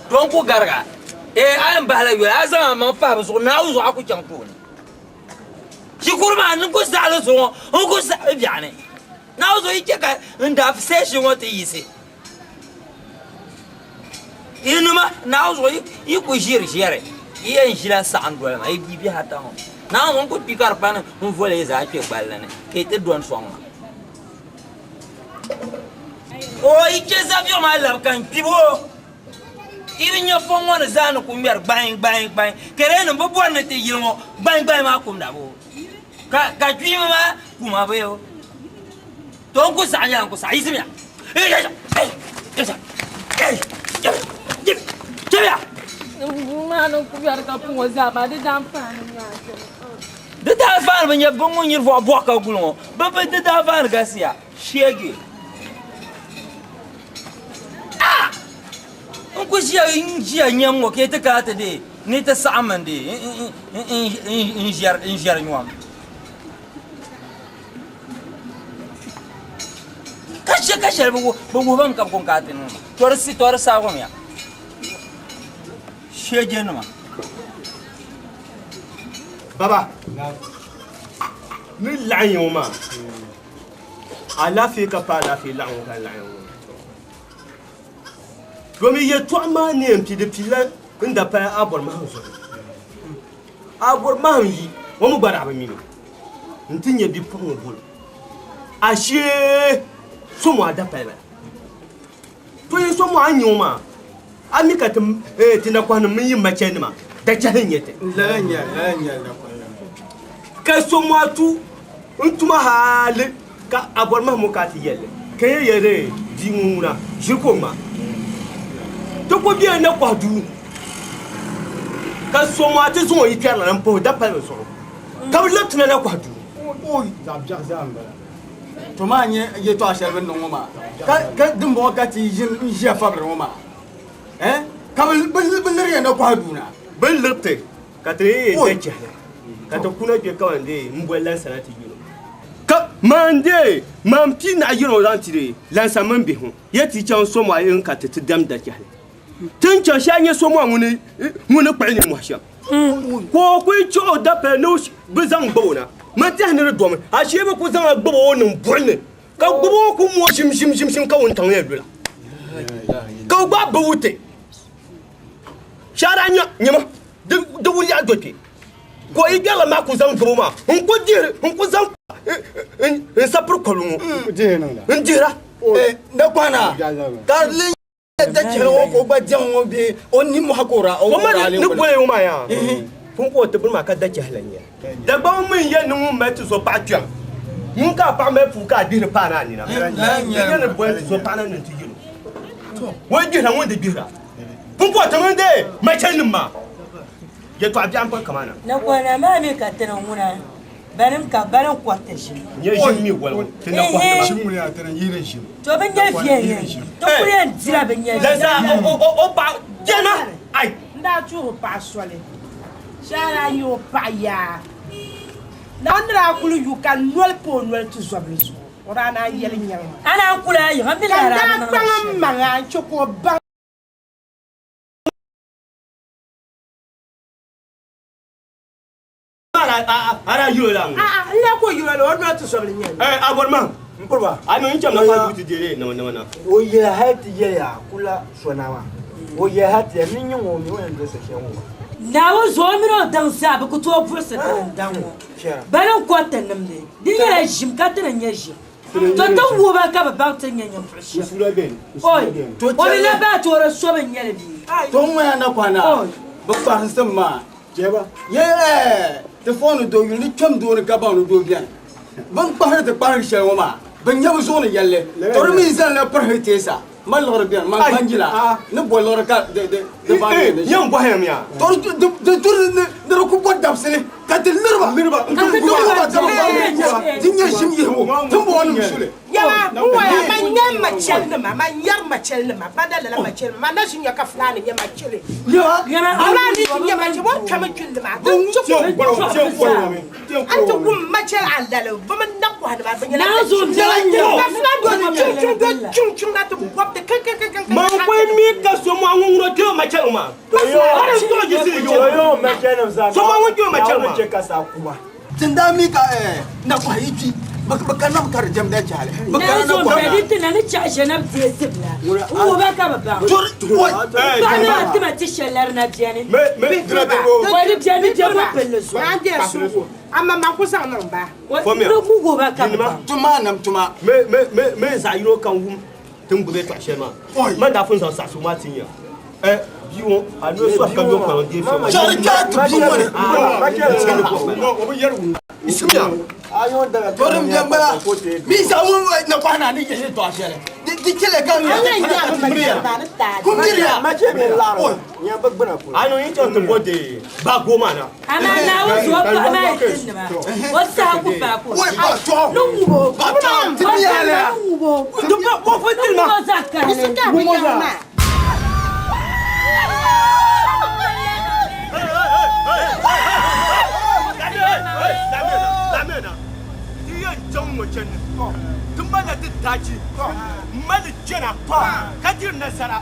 To n ku gariga. Ee, a yɛn bahila yoli, a zaŋ a maŋ pahi bɛ zuɣu, Naawuni zuɣu a ku chaŋ tooni. Shikuru maa n ku saɣili zuŋɔ, n ku saɣili biɛɣuni. Naawuni zuɣu yi chɛ ka n daa session ŋɔ ti yiɣisi. Yinima, Naawuni zuɣu yi ku ʒiri ʒiɛri, yi yɛn ʒila saɣim doli ma, yi bia bihi ata ŋɔ. Naawuni ŋun ku kpi ka di pa ni n voli yi zaa kpe gballi ni ka yi ti dɔni sɔŋ ma. O yi chɛ zabiɛɣu maa labi ka n kpibi o. Yi bi nya fɔŋ ŋɔ ni zaa ni ku ŋmɛri gbain gbain gbain. Kereenim bi bɔri ni ti yili ŋɔ gbain gbain maa kumda boo? Ka ka kpiimba maa kuma bee o? To n ku saɣi nyɛla n ku saɣi. Yiɣisimiya! Chɛliya! Di daanfaani bi nyɛ bɛ ŋun nyiri bɔɣu bɔɣu ka guli ŋɔ. Bɛ bi di daanfaani galisiya. Sheegi! Ah! N ku ʒiya n ʒiya nyam ŋɔ ka yi ti kana ti deei ni ti saɣim n deei n ʒɛri nyom. Ka chɛ ka shɛli bi wuhi ba mi ka bi kɔŋ ka a ti niŋ ma. To di saɣigimiya. Sheejenima. Baba, ni laɣim ya ŋɔ maa, alaafee ka pa alaafee laɣim ŋɔ ka n laɣim ya ŋɔ. Domin yɛtɔɣa maa ni yɛn pili di pilila n dapaya a bɔri mahim zuɣu. A bɔri mahim yi, o mi gba daa bi mi ni n ti nyɛ bipuɣiŋ bolo. Ashee so ŋɔ a dapaya bala. To yi so ŋɔ a ni nyɛ o maa, a mi ka ti nakɔhinim mini yi machɛlinima dachɛhi n-nyɛ ti. Ka so ŋɔ a tu n-tuma hali ka a bɔri mahim o ka a ti yɛli li, ka yɛn yɛli bia ŋɔ ŋuna ʒiri ka o ŋma. Ti ku bela nakɔhi duu ka so ŋɔ a ti zaŋ o yi kpɛrila m-pahi o dapaliba zuɣu ka bɛ labi ti na nakɔhi duu. To maa nyɛ yɛtɔɣa shɛli bɛ ni niŋ ŋɔ maa ka dimbɔŋɔ ka ti ʒiya fabiri ŋɔ maa eh? Ka bɛ liri ya nakɔhi duu na. Bɛ ni liri ti ka ti yi da chɛhili ka ti kuna kpe kaman dee m-boli lansana ti yino. Ka maan dee maan pii naɣ yino o zaŋ ti dee lansa mini bihi ŋɔ ya ti chaŋ Somɔɣu n ka ti ti dam da chɛhili. Ti ni chaŋ shɛli nyɛ Somɔɣu ŋuni ni kpuɣi nimmɔhi shɛm. Ka o kul chɛ o dapali ni bɛ zaŋ gbib o na. Man tɛhi ni di domi, ashee bɛ ku zaŋ a gbib o niŋ buɣim ni, ka gbib o ku mooi ʒimʒimʒimʒim ka wuntaŋ yɛn lula, ka o gbaai bi wuti. Shɛhira nya, nyama, di wuliɛɣu do kpe, ka o yi gbɛrila maa ku zaŋ gbib o maa n-ku dihiri n-ku zaŋ n sapiri kɔlu ŋɔ n-dihira. Nakɔhina, ka di da chɛli ŋɔ ka o gba diɛm ŋɔ bee o nimmohi ka o daa o daa ni boli ŋɔ maa yaa pun ka o ti biri maa ka da chɛhili n-nyɛ Dagbaŋ mi n-yɛli ni ŋun mali ti zo paɣa kpiɔŋ ŋun ka a paɣa mali puu ka a gbihiri paana a nina di nyɛ ni boli ti zo paɣa na ni nti yɛl o o yi gbihira ŋun di gbihira pun ka o ti mini dee machɛlinima maa yɛtɔɣa biɛɣu m-piri kamana. Nakɔna maa mi ka tiri ŋuna. Banim ka banim kɔriti ʒim. Nyɛ ʒim mi waligu ti na kɔhiri ma. Ʒim ŋuni yaa ti na yihiri ʒim. To bi nyɛ viɛnyɛn. Ti kuli yɛn dila bi nyɛ ʒim. Lɛza o paɣa jɛma ai. N daa tuhi paɣa soli shɛli daa nyɛ o paɣa yaa. Naawuni ni daa kuli yu ka noli pa o noli ti zɔbili zuɣu o daa naan yɛli nyaŋ ma. A naan kuli a yiŋa mi Ka la n daa daa bi niŋ kpaŋ li n shɛli. maŋa n-chɛ ka o baŋ. Ara yiro la ŋɔ. A'a n lee ko yiro la o noli ti zɔbili nyɛ li. Eh, a bɔri ma. N kuri ba. A mi n cham na fa duti dele nama nama na. O yɛli hali ti yɛliya kula sona maa. O yɛli hali ti yɛli ni nyɛ ŋɔ mi o yɛn doli so shɛli ŋɔ ba. Naawuni zuɣu o mini o daŋ zaa bɛ ku tooi buɣisi ti ni daŋ ŋɔ. Bana n-kɔri ti nimdi. Di nyɛla ʒim ka ti ni nyɛ ʒim. To ti wuhi ba ka bɛ baŋ ti ni nyɛ ninvuɣ shɛba. Oi! O mi lahi bahi ti o di so bi nyɛ li bee? To ŋɔ ya nakɔha na Oi! bɛ kparinsim maa. Jɛba. Ye ti fooni do yuli ni kpɛm doo ni ka baŋ ni doo bɛni. Bɛ ni kpahiri ti kpahiri shɛli ŋɔ maa, bɛ nya bɛ zuɣu ni yɛlli. To di mi zanila pirihi teesa, ma liɣiri bɛni, man gbanjila ni bo liɣiri ka di baŋ ni ni Yɛn bɔhim ya. To di turi ni di ku bɔ dabisili ka ti liri ba. Liri ba. Ka ti liri ba ka bɛ baŋ ni di nyɛ ʒim yihibu tiŋbɔŋɔnim suli. Yɛma, n waya, man nyari machelinima, man nyari machelinima, ban da lala machelinima, man na ʒi nya ka Fulani nyɛ macheli. Fulani ti nyɛ macheli, o kpɛmi kpilli maa, di n ti a ti wum macheli alali, bɛ mini nakɔhinima, bɛ nyɛla ka Fulani do chuŋ chuŋ do chuŋ chuŋ na ti bɔbdi kinkinkinkin. Man kuli mi ka so mɔɣu ŋun ŋuna kpɛmi macheli maa. So mɔɣu ŋun kpɛmi macheli maa. Tin daa mi ka nakɔha yi kpi, bɛ kanna mi ka di jɛm da chahali. Bɛ kana Naanzuo nakɔha bɛ na. di ti na ni chahi ʒe na bi deei tibila n-wuhi ba ka bɛ baŋ. Paɣa maa tima ti shɛli la di na beni. Oi di beni di bɛ pilli zuɣu. Maa n-deei suhigu, amaa man ku zaŋ niŋ ba. Ni ku wuhi ba ka bɛ baŋ. Tuma nam tuma. Me zaɣ yino kam wum. Ti ni gbubi yɛtɔɣ shɛli maa, man daa pun zaŋ saɣisigu maa tin ya. Ɛ, bia ŋɔ, a ni o sɔri ka yo kpaŋ deei so maa. To din bɛ n-bala mi zaa ŋun na kɔhi na ni yihi yɛtɔɣ shɛli di chɛliya ka n kum miriya. A ni o yi chaŋ ti bo deei baago maa na. Amaa Naawuni zuɣu paɣa maa yi ti nima, o saha ku paai ka o ni ŋub o, o ŋub o, ni ŋub o zaɣ karili. Ti yɛn chaŋ ŋɔ chandi, ti malila ti taachi m-mali chana ka diri nasara.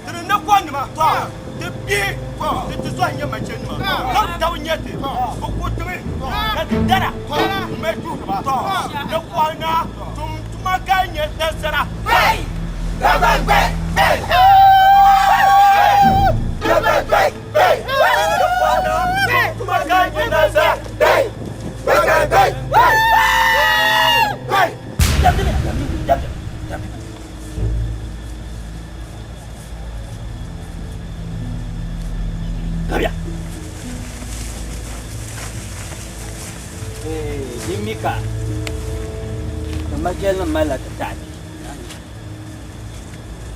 Ti ni nakɔnima, ti bihi ni ti zɔhi nyɛ machinima, ka bɛ tabi nya ti, bɛ ku ti mi ka ti dara m-mali tuhiri ba. Nakɔhi naa tum tuma ka nya nasara. Nakɔhi naa tum tuma ka nya nasara. Kabia. Di mi ka ka majɛlinim malila ti taali.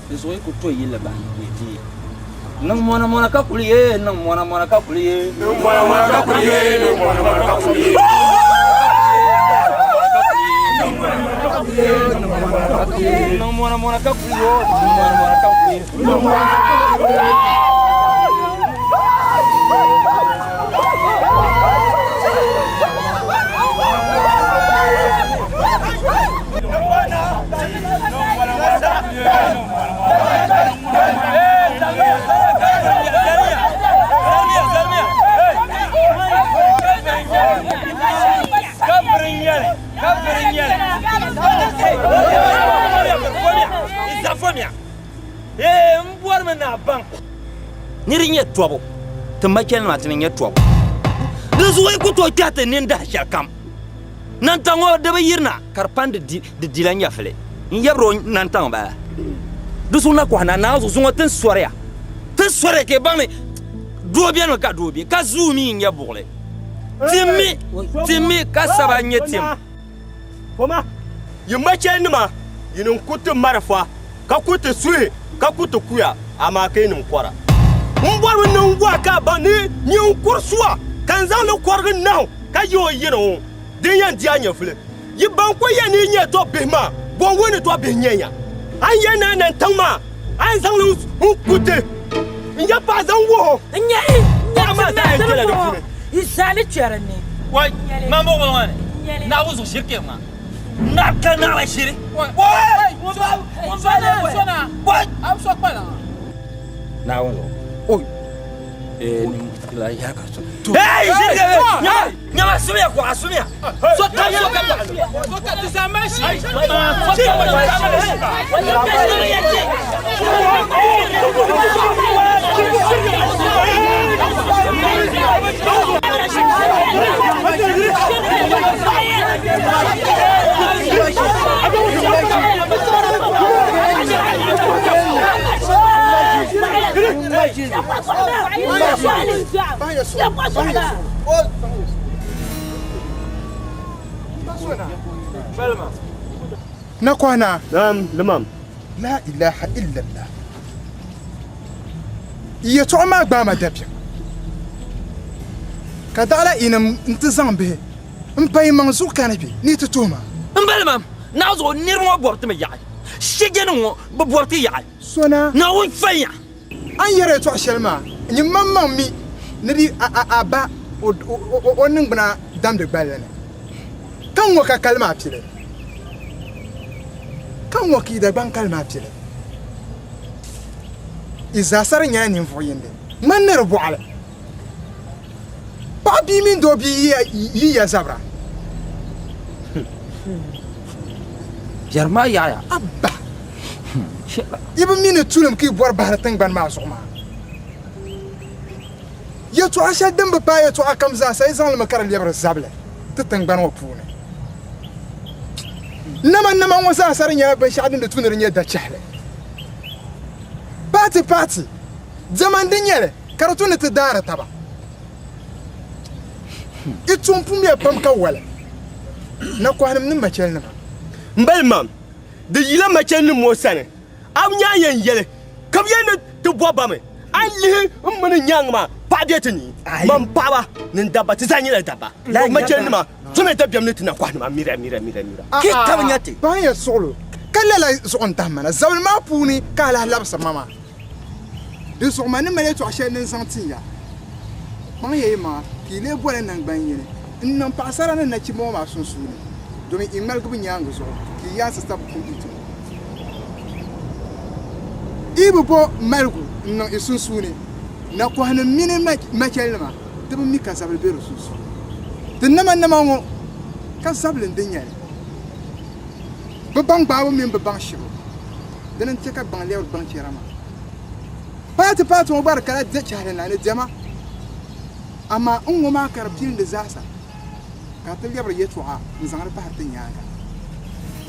Di zuɣu yi ku to yilli bahi ni di niŋ mɔna mɔna ka kuli ye niŋ mɔna mɔna ka kuli ye niŋ mɔna mɔna ka kuli ye niŋ mɔna mɔna ka kuli ye niŋ mɔna mɔna ka kuli ye niŋ mɔna mɔna ka kuli ye Ee, n bɔrimi ni a baŋ ni di nyɛ tɔbu, ti machɛlinima ti ni nyɛ tɔbu. Di zuɣu yi ku tooi kpɛhi ti nini dahi shɛlikam. Nantaŋ ŋɔ di bi yirina ka di pani di dila nyɛvili n-yɛbiri o nantaŋ bala. Di zuɣu nakɔhi na naanzu zuŋɔ ti ni sɔriya, ti ni sɔriya ka yi baŋ ni doo benimi ka doo be, ka zuu mi n-nyɛ buɣili. Timmi, timmi ka saba n-nyɛ tim. Koma, yi machɛlinima, yinim ku ti marafa, ka ku ti suhi, ka ku ti kuya, amaa ka yinim kɔra. M bɔrimi ni n gɔhi ka a baŋ ni nyin n-kuri sua, ka n zaŋ li kɔrigi nahu ka yi o yini ŋɔ din yɛn di a nyɛvili. Yi ban ku yɛn ni yi nyɛ tɔbbihi maa, bɔ n-wuhi ni tɔbbihi nyɛ ya? A ni yɛn ni a nantaŋ maa, a yɛn zaŋ li n-ku ti n ya paɣa zaŋ wuh o. N nya i nya ti maa ti ni bɔŋɔ, yi zaa ni kpe di ni. Wai, maa bɔŋɔ maa ni, Naawuni zuɣu shiri kpɛm maa. Naɣ ka naɣila shiri. Naawuni zuɣu. Oi! Hey, shiri ka nyama nyama sumiya ko a sumiya. So ka so ka paɣa. So ka ti sa ma shi. So ka ma Nakɔhina. Naam, limam. La ilaha illallah. Yɛtɔɣa maa gbaai ma dabiɛm, ka daɣila yinim nti zaŋ bihi m-pa yi maŋ zuɣu ka ni bɛ ni ti tuhi ma. M ba limam, Naawuni zuɣu niriba ŋɔ bɔbi ti mi yaɣi. Shɛjanim ŋɔ bi bɔbi ti yaɣi. Sona. Naawuni fanya. A ni yɛri yɛtɔɣ shɛli maa, nyin maŋmaŋ mi ni di a ba o niŋgbuna damdi gballi ni, ka ŋ-ŋɔ ka kali maa pili, ka ŋ-ŋɔ ka yi Dagbaŋ kali maa pili. Yi zaasa di nyɛla ninvuɣ yindi ŋmani ni di bɔɣili. Paɣ bia mini doo bia yi ya zabira. Biɛri maa yaɣiya. Abba! Yi bi mi ni tulim ka yi bɔri bahiri tiŋgbani maa zuɣu maa. Yɛtɔɣa shɛli din bi paai yɛtɔɣa kam zaasa yi zaŋ li mi ka di lɛbiri zabili ti tiŋgbani ŋɔ puuni. Nama nama ŋɔ zaasa di nyɛla binshɛɣu din di tu ni di nyɛ dachɛhili. Paati paati diɛma n-di nyɛ li ka di tu ni ti daari taba. Yi tuun pumiya pam ka wali, nakɔhinim ni machɛlinima. M balimam, di yila machɛlinim ŋɔ sani, a bi nya a yɛn yɛli ka bɛ yɛn ni ti bɔ ba mi. A ni lihi m mini n nyaaŋa maa, paɣa be ti ni. Man paɣiba ni n dabba, ti zaa nyɛla dabba. Machɛlinima, Tumi dabiɛm ni ti na kɔhinima mira mira mira mira. Ki ka bi nya ti. Paɣa ya suɣilo, ka lala zuɣu n-tahi ma na. Zabili maa puuni ka a lahi labisiri ma maa. Di zuɣu ma ni mali yɛtɔɣ shɛli ni n zaŋ tin ya. Kpaŋ ya yi maŋa ka yi lee boli naŋgban yini n-niŋ paɣisara ni nachimba ŋɔ maa sunsuuni, domin yi ŋmaligi bɛ nyaaŋa zuɣu ka yi yaansi sabi kum yi ti. Yi bi bo maligu n-niŋ yi sunsuuni, nakɔhinim mini machɛlinima. Ti bi mi ka zabili be di sunsuuni. Ti namanama ŋɔ ka zabili n-di nya li. Bɛ baŋ gbaabu mini bɛ baŋ shibu, dini n-che ka gbaŋ lɛbiri gbaŋ chɛra maa. Paati paati ŋɔ gba di kala chɛhili na ni diɛma, amaa n ŋɔ maa ka di pilindi zaasa ka ti lɛbiri yɛtɔɣa n-zaŋdi pahiri ti nyaaŋa.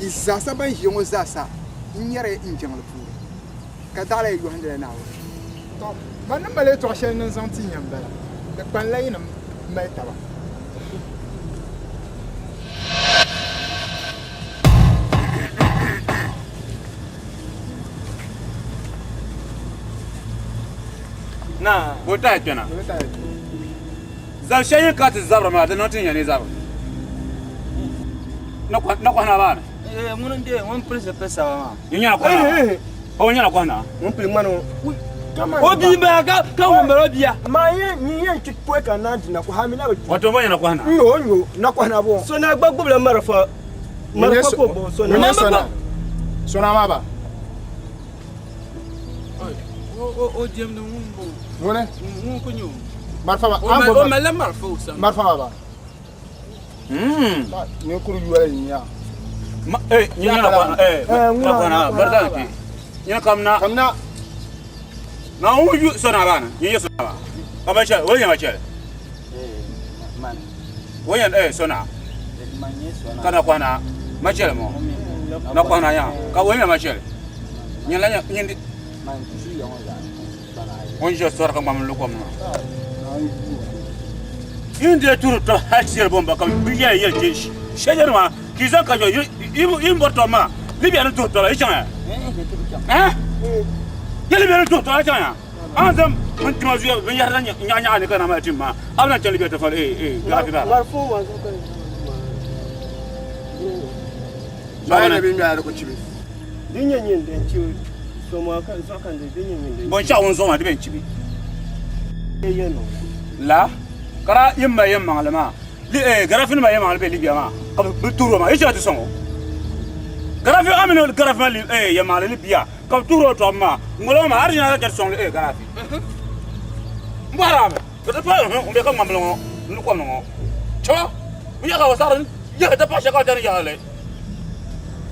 Yi zaasa ban ʒiya ŋɔ zaasa n-nyari n jiŋli puuni. Ka daɣila yi yɔhindila Naawuni. Tɔ! Man ni mali yɛtɔɣ shɛli ni n zaŋ ti ya m-bala, Di kpanila yinim mali taba. Naa, ka o tahi kpɛna. Zab shɛli yi ka ti zabiri maa, di niŋ ti nya ni zabiri. Nakɔhina maa ni. Ŋuni n-deei ŋun pili zipili saba maa. Yi nyɛla kɔhina maa. O nyɛla kɔhina. Ŋun pili ŋmani o. O bia m-bala ka ŋun bala o bia. Maa yɛn nyin yɛn ti pɔi ka naan di nakɔha mi na bi. Wato bo nyɛla kɔhina. N yo n yo nakɔhina bo. So naa gba gbubila marafa. Marafa ka o gbubi so naa. Sona. Sona maa ba. O diɛmdi ŋun bo. Ŋuni? Ŋun ku nyɛ o. Marafa maa. O malila marafa o sani. Marafa maa ba. Ninkuri yoli n nya. Eh, nyina na eh, na na barda ki. Nyina kam na. Kam na. Na ŋun yu so na ba na. Nyina so na ba. Ka ba chɛli, o nyɛ ma chɛli. Man. O nyɛ eh so na. Ka na kɔhina ma chɛli mo. Na kɔhina nya. Ka o nyɛ ma chɛli. Nyina la nyɛ nyindi. O ni ʒiya sɔri ka ŋmani lu kom ni maa. Yi ni dee tuhiri tɔbu hal ti yɛli bomba ka bɛ yɛli yɛli jeshi shɛli maa ka yi zaŋ ka yi ni bɔri tɔbu maa Libya ni tuhi tɔba yi chaŋ ya eh ya Libya ni tuhi tɔba yi chaŋ ya a ni zaŋ bin tima zuya binyahari la nyaɣa nyaɣa ni ka na mali tim maa a bi lahi chaŋ Libya ti fali eh eh garafi baa Di nyɛ nyin din chibi so maa ka zuɣu ka di nyɛ nyin din Binshɛɣu ŋun zuɣu maa di bɛn chibi. Yɛ niŋ la ka daa yin mali yɛn maŋli maa garafi nima yɛn maŋli be Libya maa ka bi tuhiri o maa yi chɛla ti sɔŋ o garafi a mini garafi maa yɛn maŋli Libya ka bi tuhiri o tɔbu maa ŋolo maa har yina ka ti sɔŋli garafi n bɔhiri a mi ka ti pahi n bɛ ka ŋmanbili ŋɔ n lu kom ni ŋɔ chɔ n yaha ka o saɣiri yaha ti paɣa shɛli ka o chani yaha li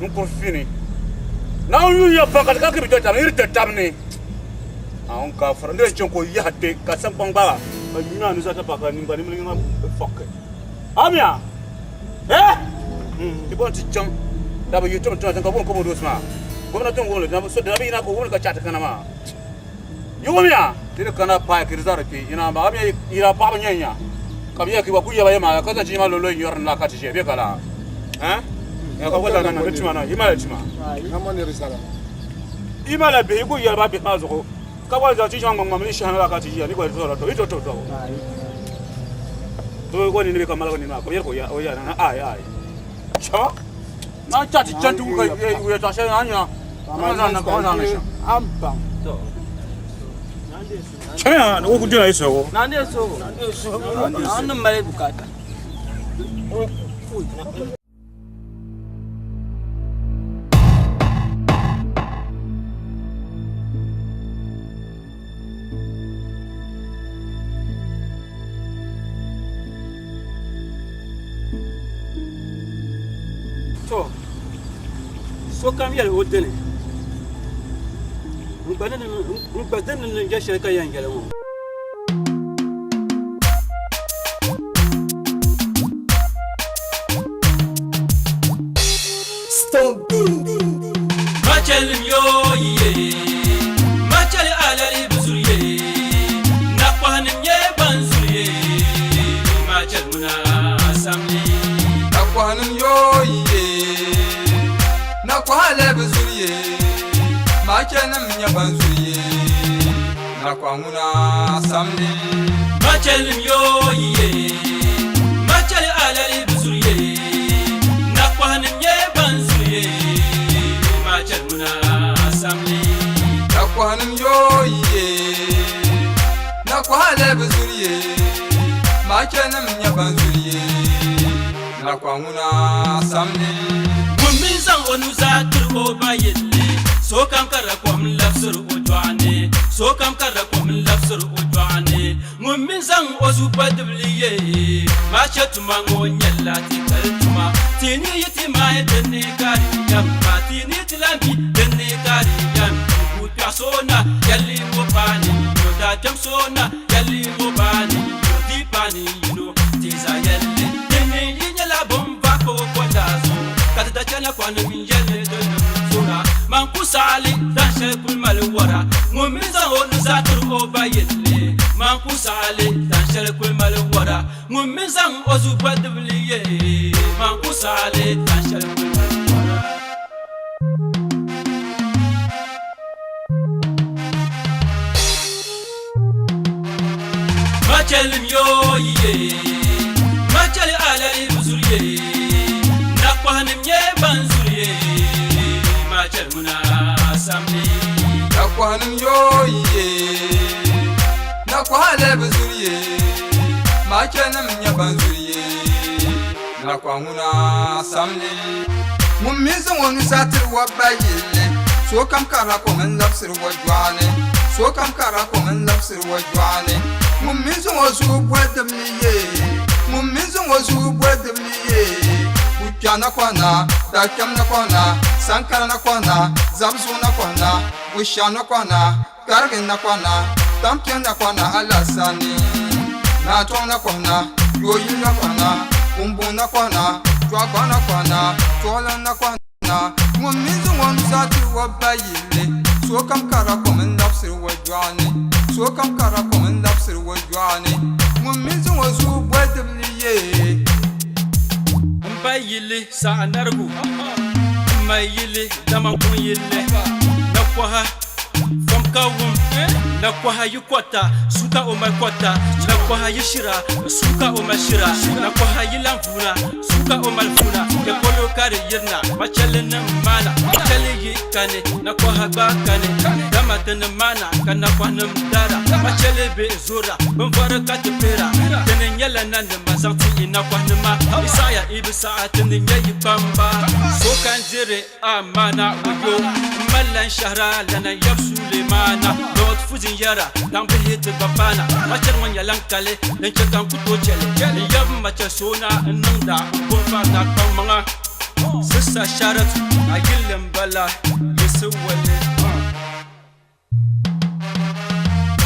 n kuri fini Naawuni yuun ya pam ka ti ka bi tab ni ti tab ni a ka fara ne chen ko yaha te ka san kpaŋ gba ka nyina ni zata pa ka nim ka nim ni nga fɔki amia eh ti bon ti chaŋ da bi yi tum tum ka bon ko bo dos maa gomna tum wumli na so da bi yina ko wumli ka chati kana maa yi wumya ti ni kana paai ki di zari kpe yina ba amia yina paɣaba nyɛ nya ka bi yɛ ki ba ku yaba yɛ maa ka zaŋ chichi maa lolo nyɔri la ka ti ʒe bɛ ka la eh ya ka zaŋ na tima na yi mali tima yi mali bihi ku yɛli ba bihi maa zuɣu ka gba zaŋ chichi maa ŋmaŋ ŋmaŋ ni shɛhi la ka ti ʒiya ni gba to to yi to to to to ko ni ni ka mali ni maa ka yɛli ko ya o ya na ai ai cha na cha ti chan tu ka ye ta shɛli na nya na na na ka na na sha An baŋ. chana na ko ku dina yi so Na ne so. Na ne mali bukata. To, sokam yɛli o dini. N gba dini ni n je shɛli ka yɛn yɛli ŋɔ. Stone Machelim yo ye Macheli alali busuri ye Nakwahanim nye banzuri ye Machel muna samli Nakwahanim yo ye Nakwaha lɛbi zuri ye Machelim nye banzuri ye Nakwaha ŋuna samli Machelim yo ye Macheli alali busuri ye Nakwahanim nye banzuri ye Machel muna samli Nakwahanim yo ye Nakwaha lɛbi zuri ye Machelim nye banzuri ye Nakwaha ŋuna samli Ŋun mi zaŋ o nuzaa tiri o ba yilli sokam ka di kom labisiri o dɔɣu ni sokam ka di kom labisiri o dɔɣu ni ŋun mi zaŋ o zuɣu dibili ye maa chɛ tuma ŋɔ nyɛla ti kali tuma ti ni yi ti maai dinni ka di yɛm ma ti ni ti lahi bi dinni ka di yɛm ku kpɛɣu so na yɛlli ŋɔ paani yo daa kpɛm so na yɛlli ŋɔ paani yo di paani yino ti zaa yɛlli dinni yi nyɛla bin va ka o kɔda zuɣu ka ti da chana kɔni n yɛlli dinni zora man ku saɣali dan shɛli kuli mali wara ŋun mi zaŋ o nuzaa tiri o ba yilli man ku saɣali dan shɛli kuli mali wara ŋun mi zaŋ o zuɣu dibili ye man ku saɣali dan shɛli kuli mali wara Machelim yo ye Macheli alali busuri ye Nakwahanim nye banzuri ye Machel muna samli Nakwahanim yo ye Nakwaha lɛbi zuri ye Machelim nye banzuri ye Nakwaha ŋuna samli Ŋun mi zaŋ o nuzaa tiri wa ba yilli sokam ka di kom n labisiri wa dɔɣu ni sokam ka di kom n labisiri wa dɔɣu ni ŋun mi zaŋ o zuɣu boli dibili ye ŋun mi zaŋ o zuɣu boli dibili ye kukpɛɣu nakɔna dakpɛm nakɔna sankara nakɔna zabi zuɣu nakɔna bushɛɣu nakɔna karigi nakɔna tampiŋ nakɔna alasani naatɔŋ nakɔna yooyili nakɔna kumbuŋ nakɔna chɔɣu nakɔna tuɣuliŋ nakɔna ŋun mi zaŋ o nuzaa tiri wa ba yilli sokam ka di kom n-labisiri wa dɔɣu ni sokam ka di kom n-labisiri wa dɔɣu ni ŋun mi zaŋ o zuɣu boli dibili ye N ba yilli saɣa narigu N ma yilli dama kuŋ yilli Nakɔha fom ka wum Nakɔha yi kɔta suka o mali kɔta Nakɔha yi shira suka o mali shira Nakɔha yi lan vuuna suka o mali vuuna Di polo ka di yirina machɛli nim maana Machɛli yi kani nakɔha gba kani Dama ti ni maana ka nakɔha nim dara Machɛli bihi zora bin vari ka ti pihira Ti ni nyɛla nanima zaŋ ti i nakɔha nima Yi saɣaya i bi saɣa ti ni nyɛ yi kpamba So kan diri amana wayo Mallan shahra lana yab Sulemana Lord fuzin yara dan bihi ti gba paana Machɛli ŋɔ nyɛla n kali din chɛ ka n ku tooi chɛli N yab machɛ soona n niŋda n bɔnfa na kpaŋmaŋa Sisa sharatu a yilli n bala yisi wali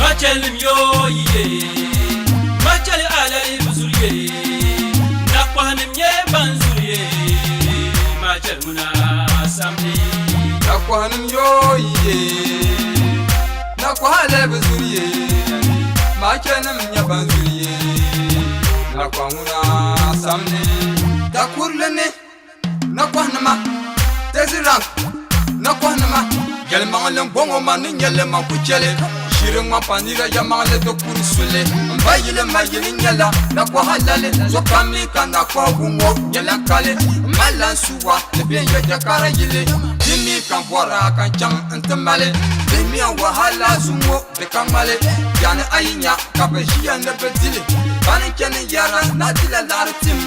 Machelim yo ye Macheli alali busuri ye Nakwahanim nye banzuri ye Machel muna samli Nakwahanim yo ye Nakwaha lɛbi zuri ye Machelim nye banzuri ye Nakwaha ŋuna samli Dakurili ni nakɔhanima tɛzi rank nakɔhanima yɛlimaŋli n-bɔŋɔ ma ni nyɛli man ku chɛli ʒiri ŋman pa nira yɛmaŋli di kuri suli n ba yili ma yili nyɛla nakɔha lali sokam mi ka nakɔhigu ŋɔ nyɛla kali n malila n suwa ni bɛ n yɛ jakara yili di mi ka n bɔra ka n chaŋ n ti mali bihi mi n wahala zuŋɔ di ka ŋmali yani a yi nya ka bi ʒiya ni bi dili bani n chani yɛra na dila laɣari tim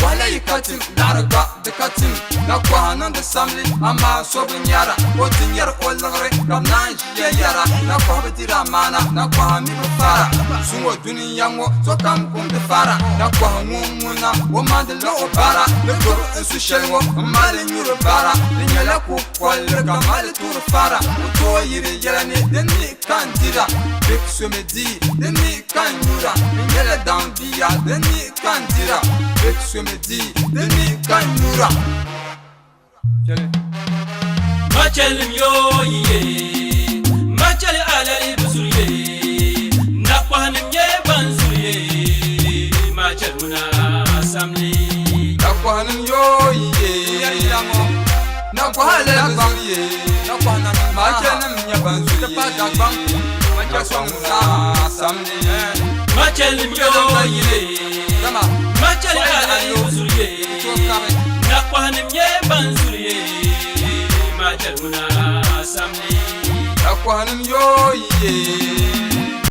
wahala yi ka tim laɣari gba di ka tim nakɔha niŋdi samli amaa so bi nyara o ti nyɛri o liɣiri ka bi naan ʒiya yɛra nakɔha bi diri amaana nakɔha mi bi fara zuŋɔ duniya ŋɔ sokam kumdi fara nakɔha ŋun ŋuna o maandi la o bara ni gbubi n su shɛli ŋɔ n maali nyuri bara di nyɛla kukɔlli ka maali tuuri fara o tooi yiri yɛla ni din mi ka n dira big somi di din mi ka n nyura n nyɛla daŋ bia din mi ka n dira big somi di din mi ka n nyura. Machelim yo ye, macheli alali busuri ye, nakwahanim nye banzuri ye, machel muna samli. Nakwahanim yo ye, nakwaha alali busuri ye, machelim nye banzuri ye, nakwahanim samli. Machelim yo ye, macheli alali busuri ye, nakwahanim nye banzuri ye, machel muna samli. Nakwahanim yo ye.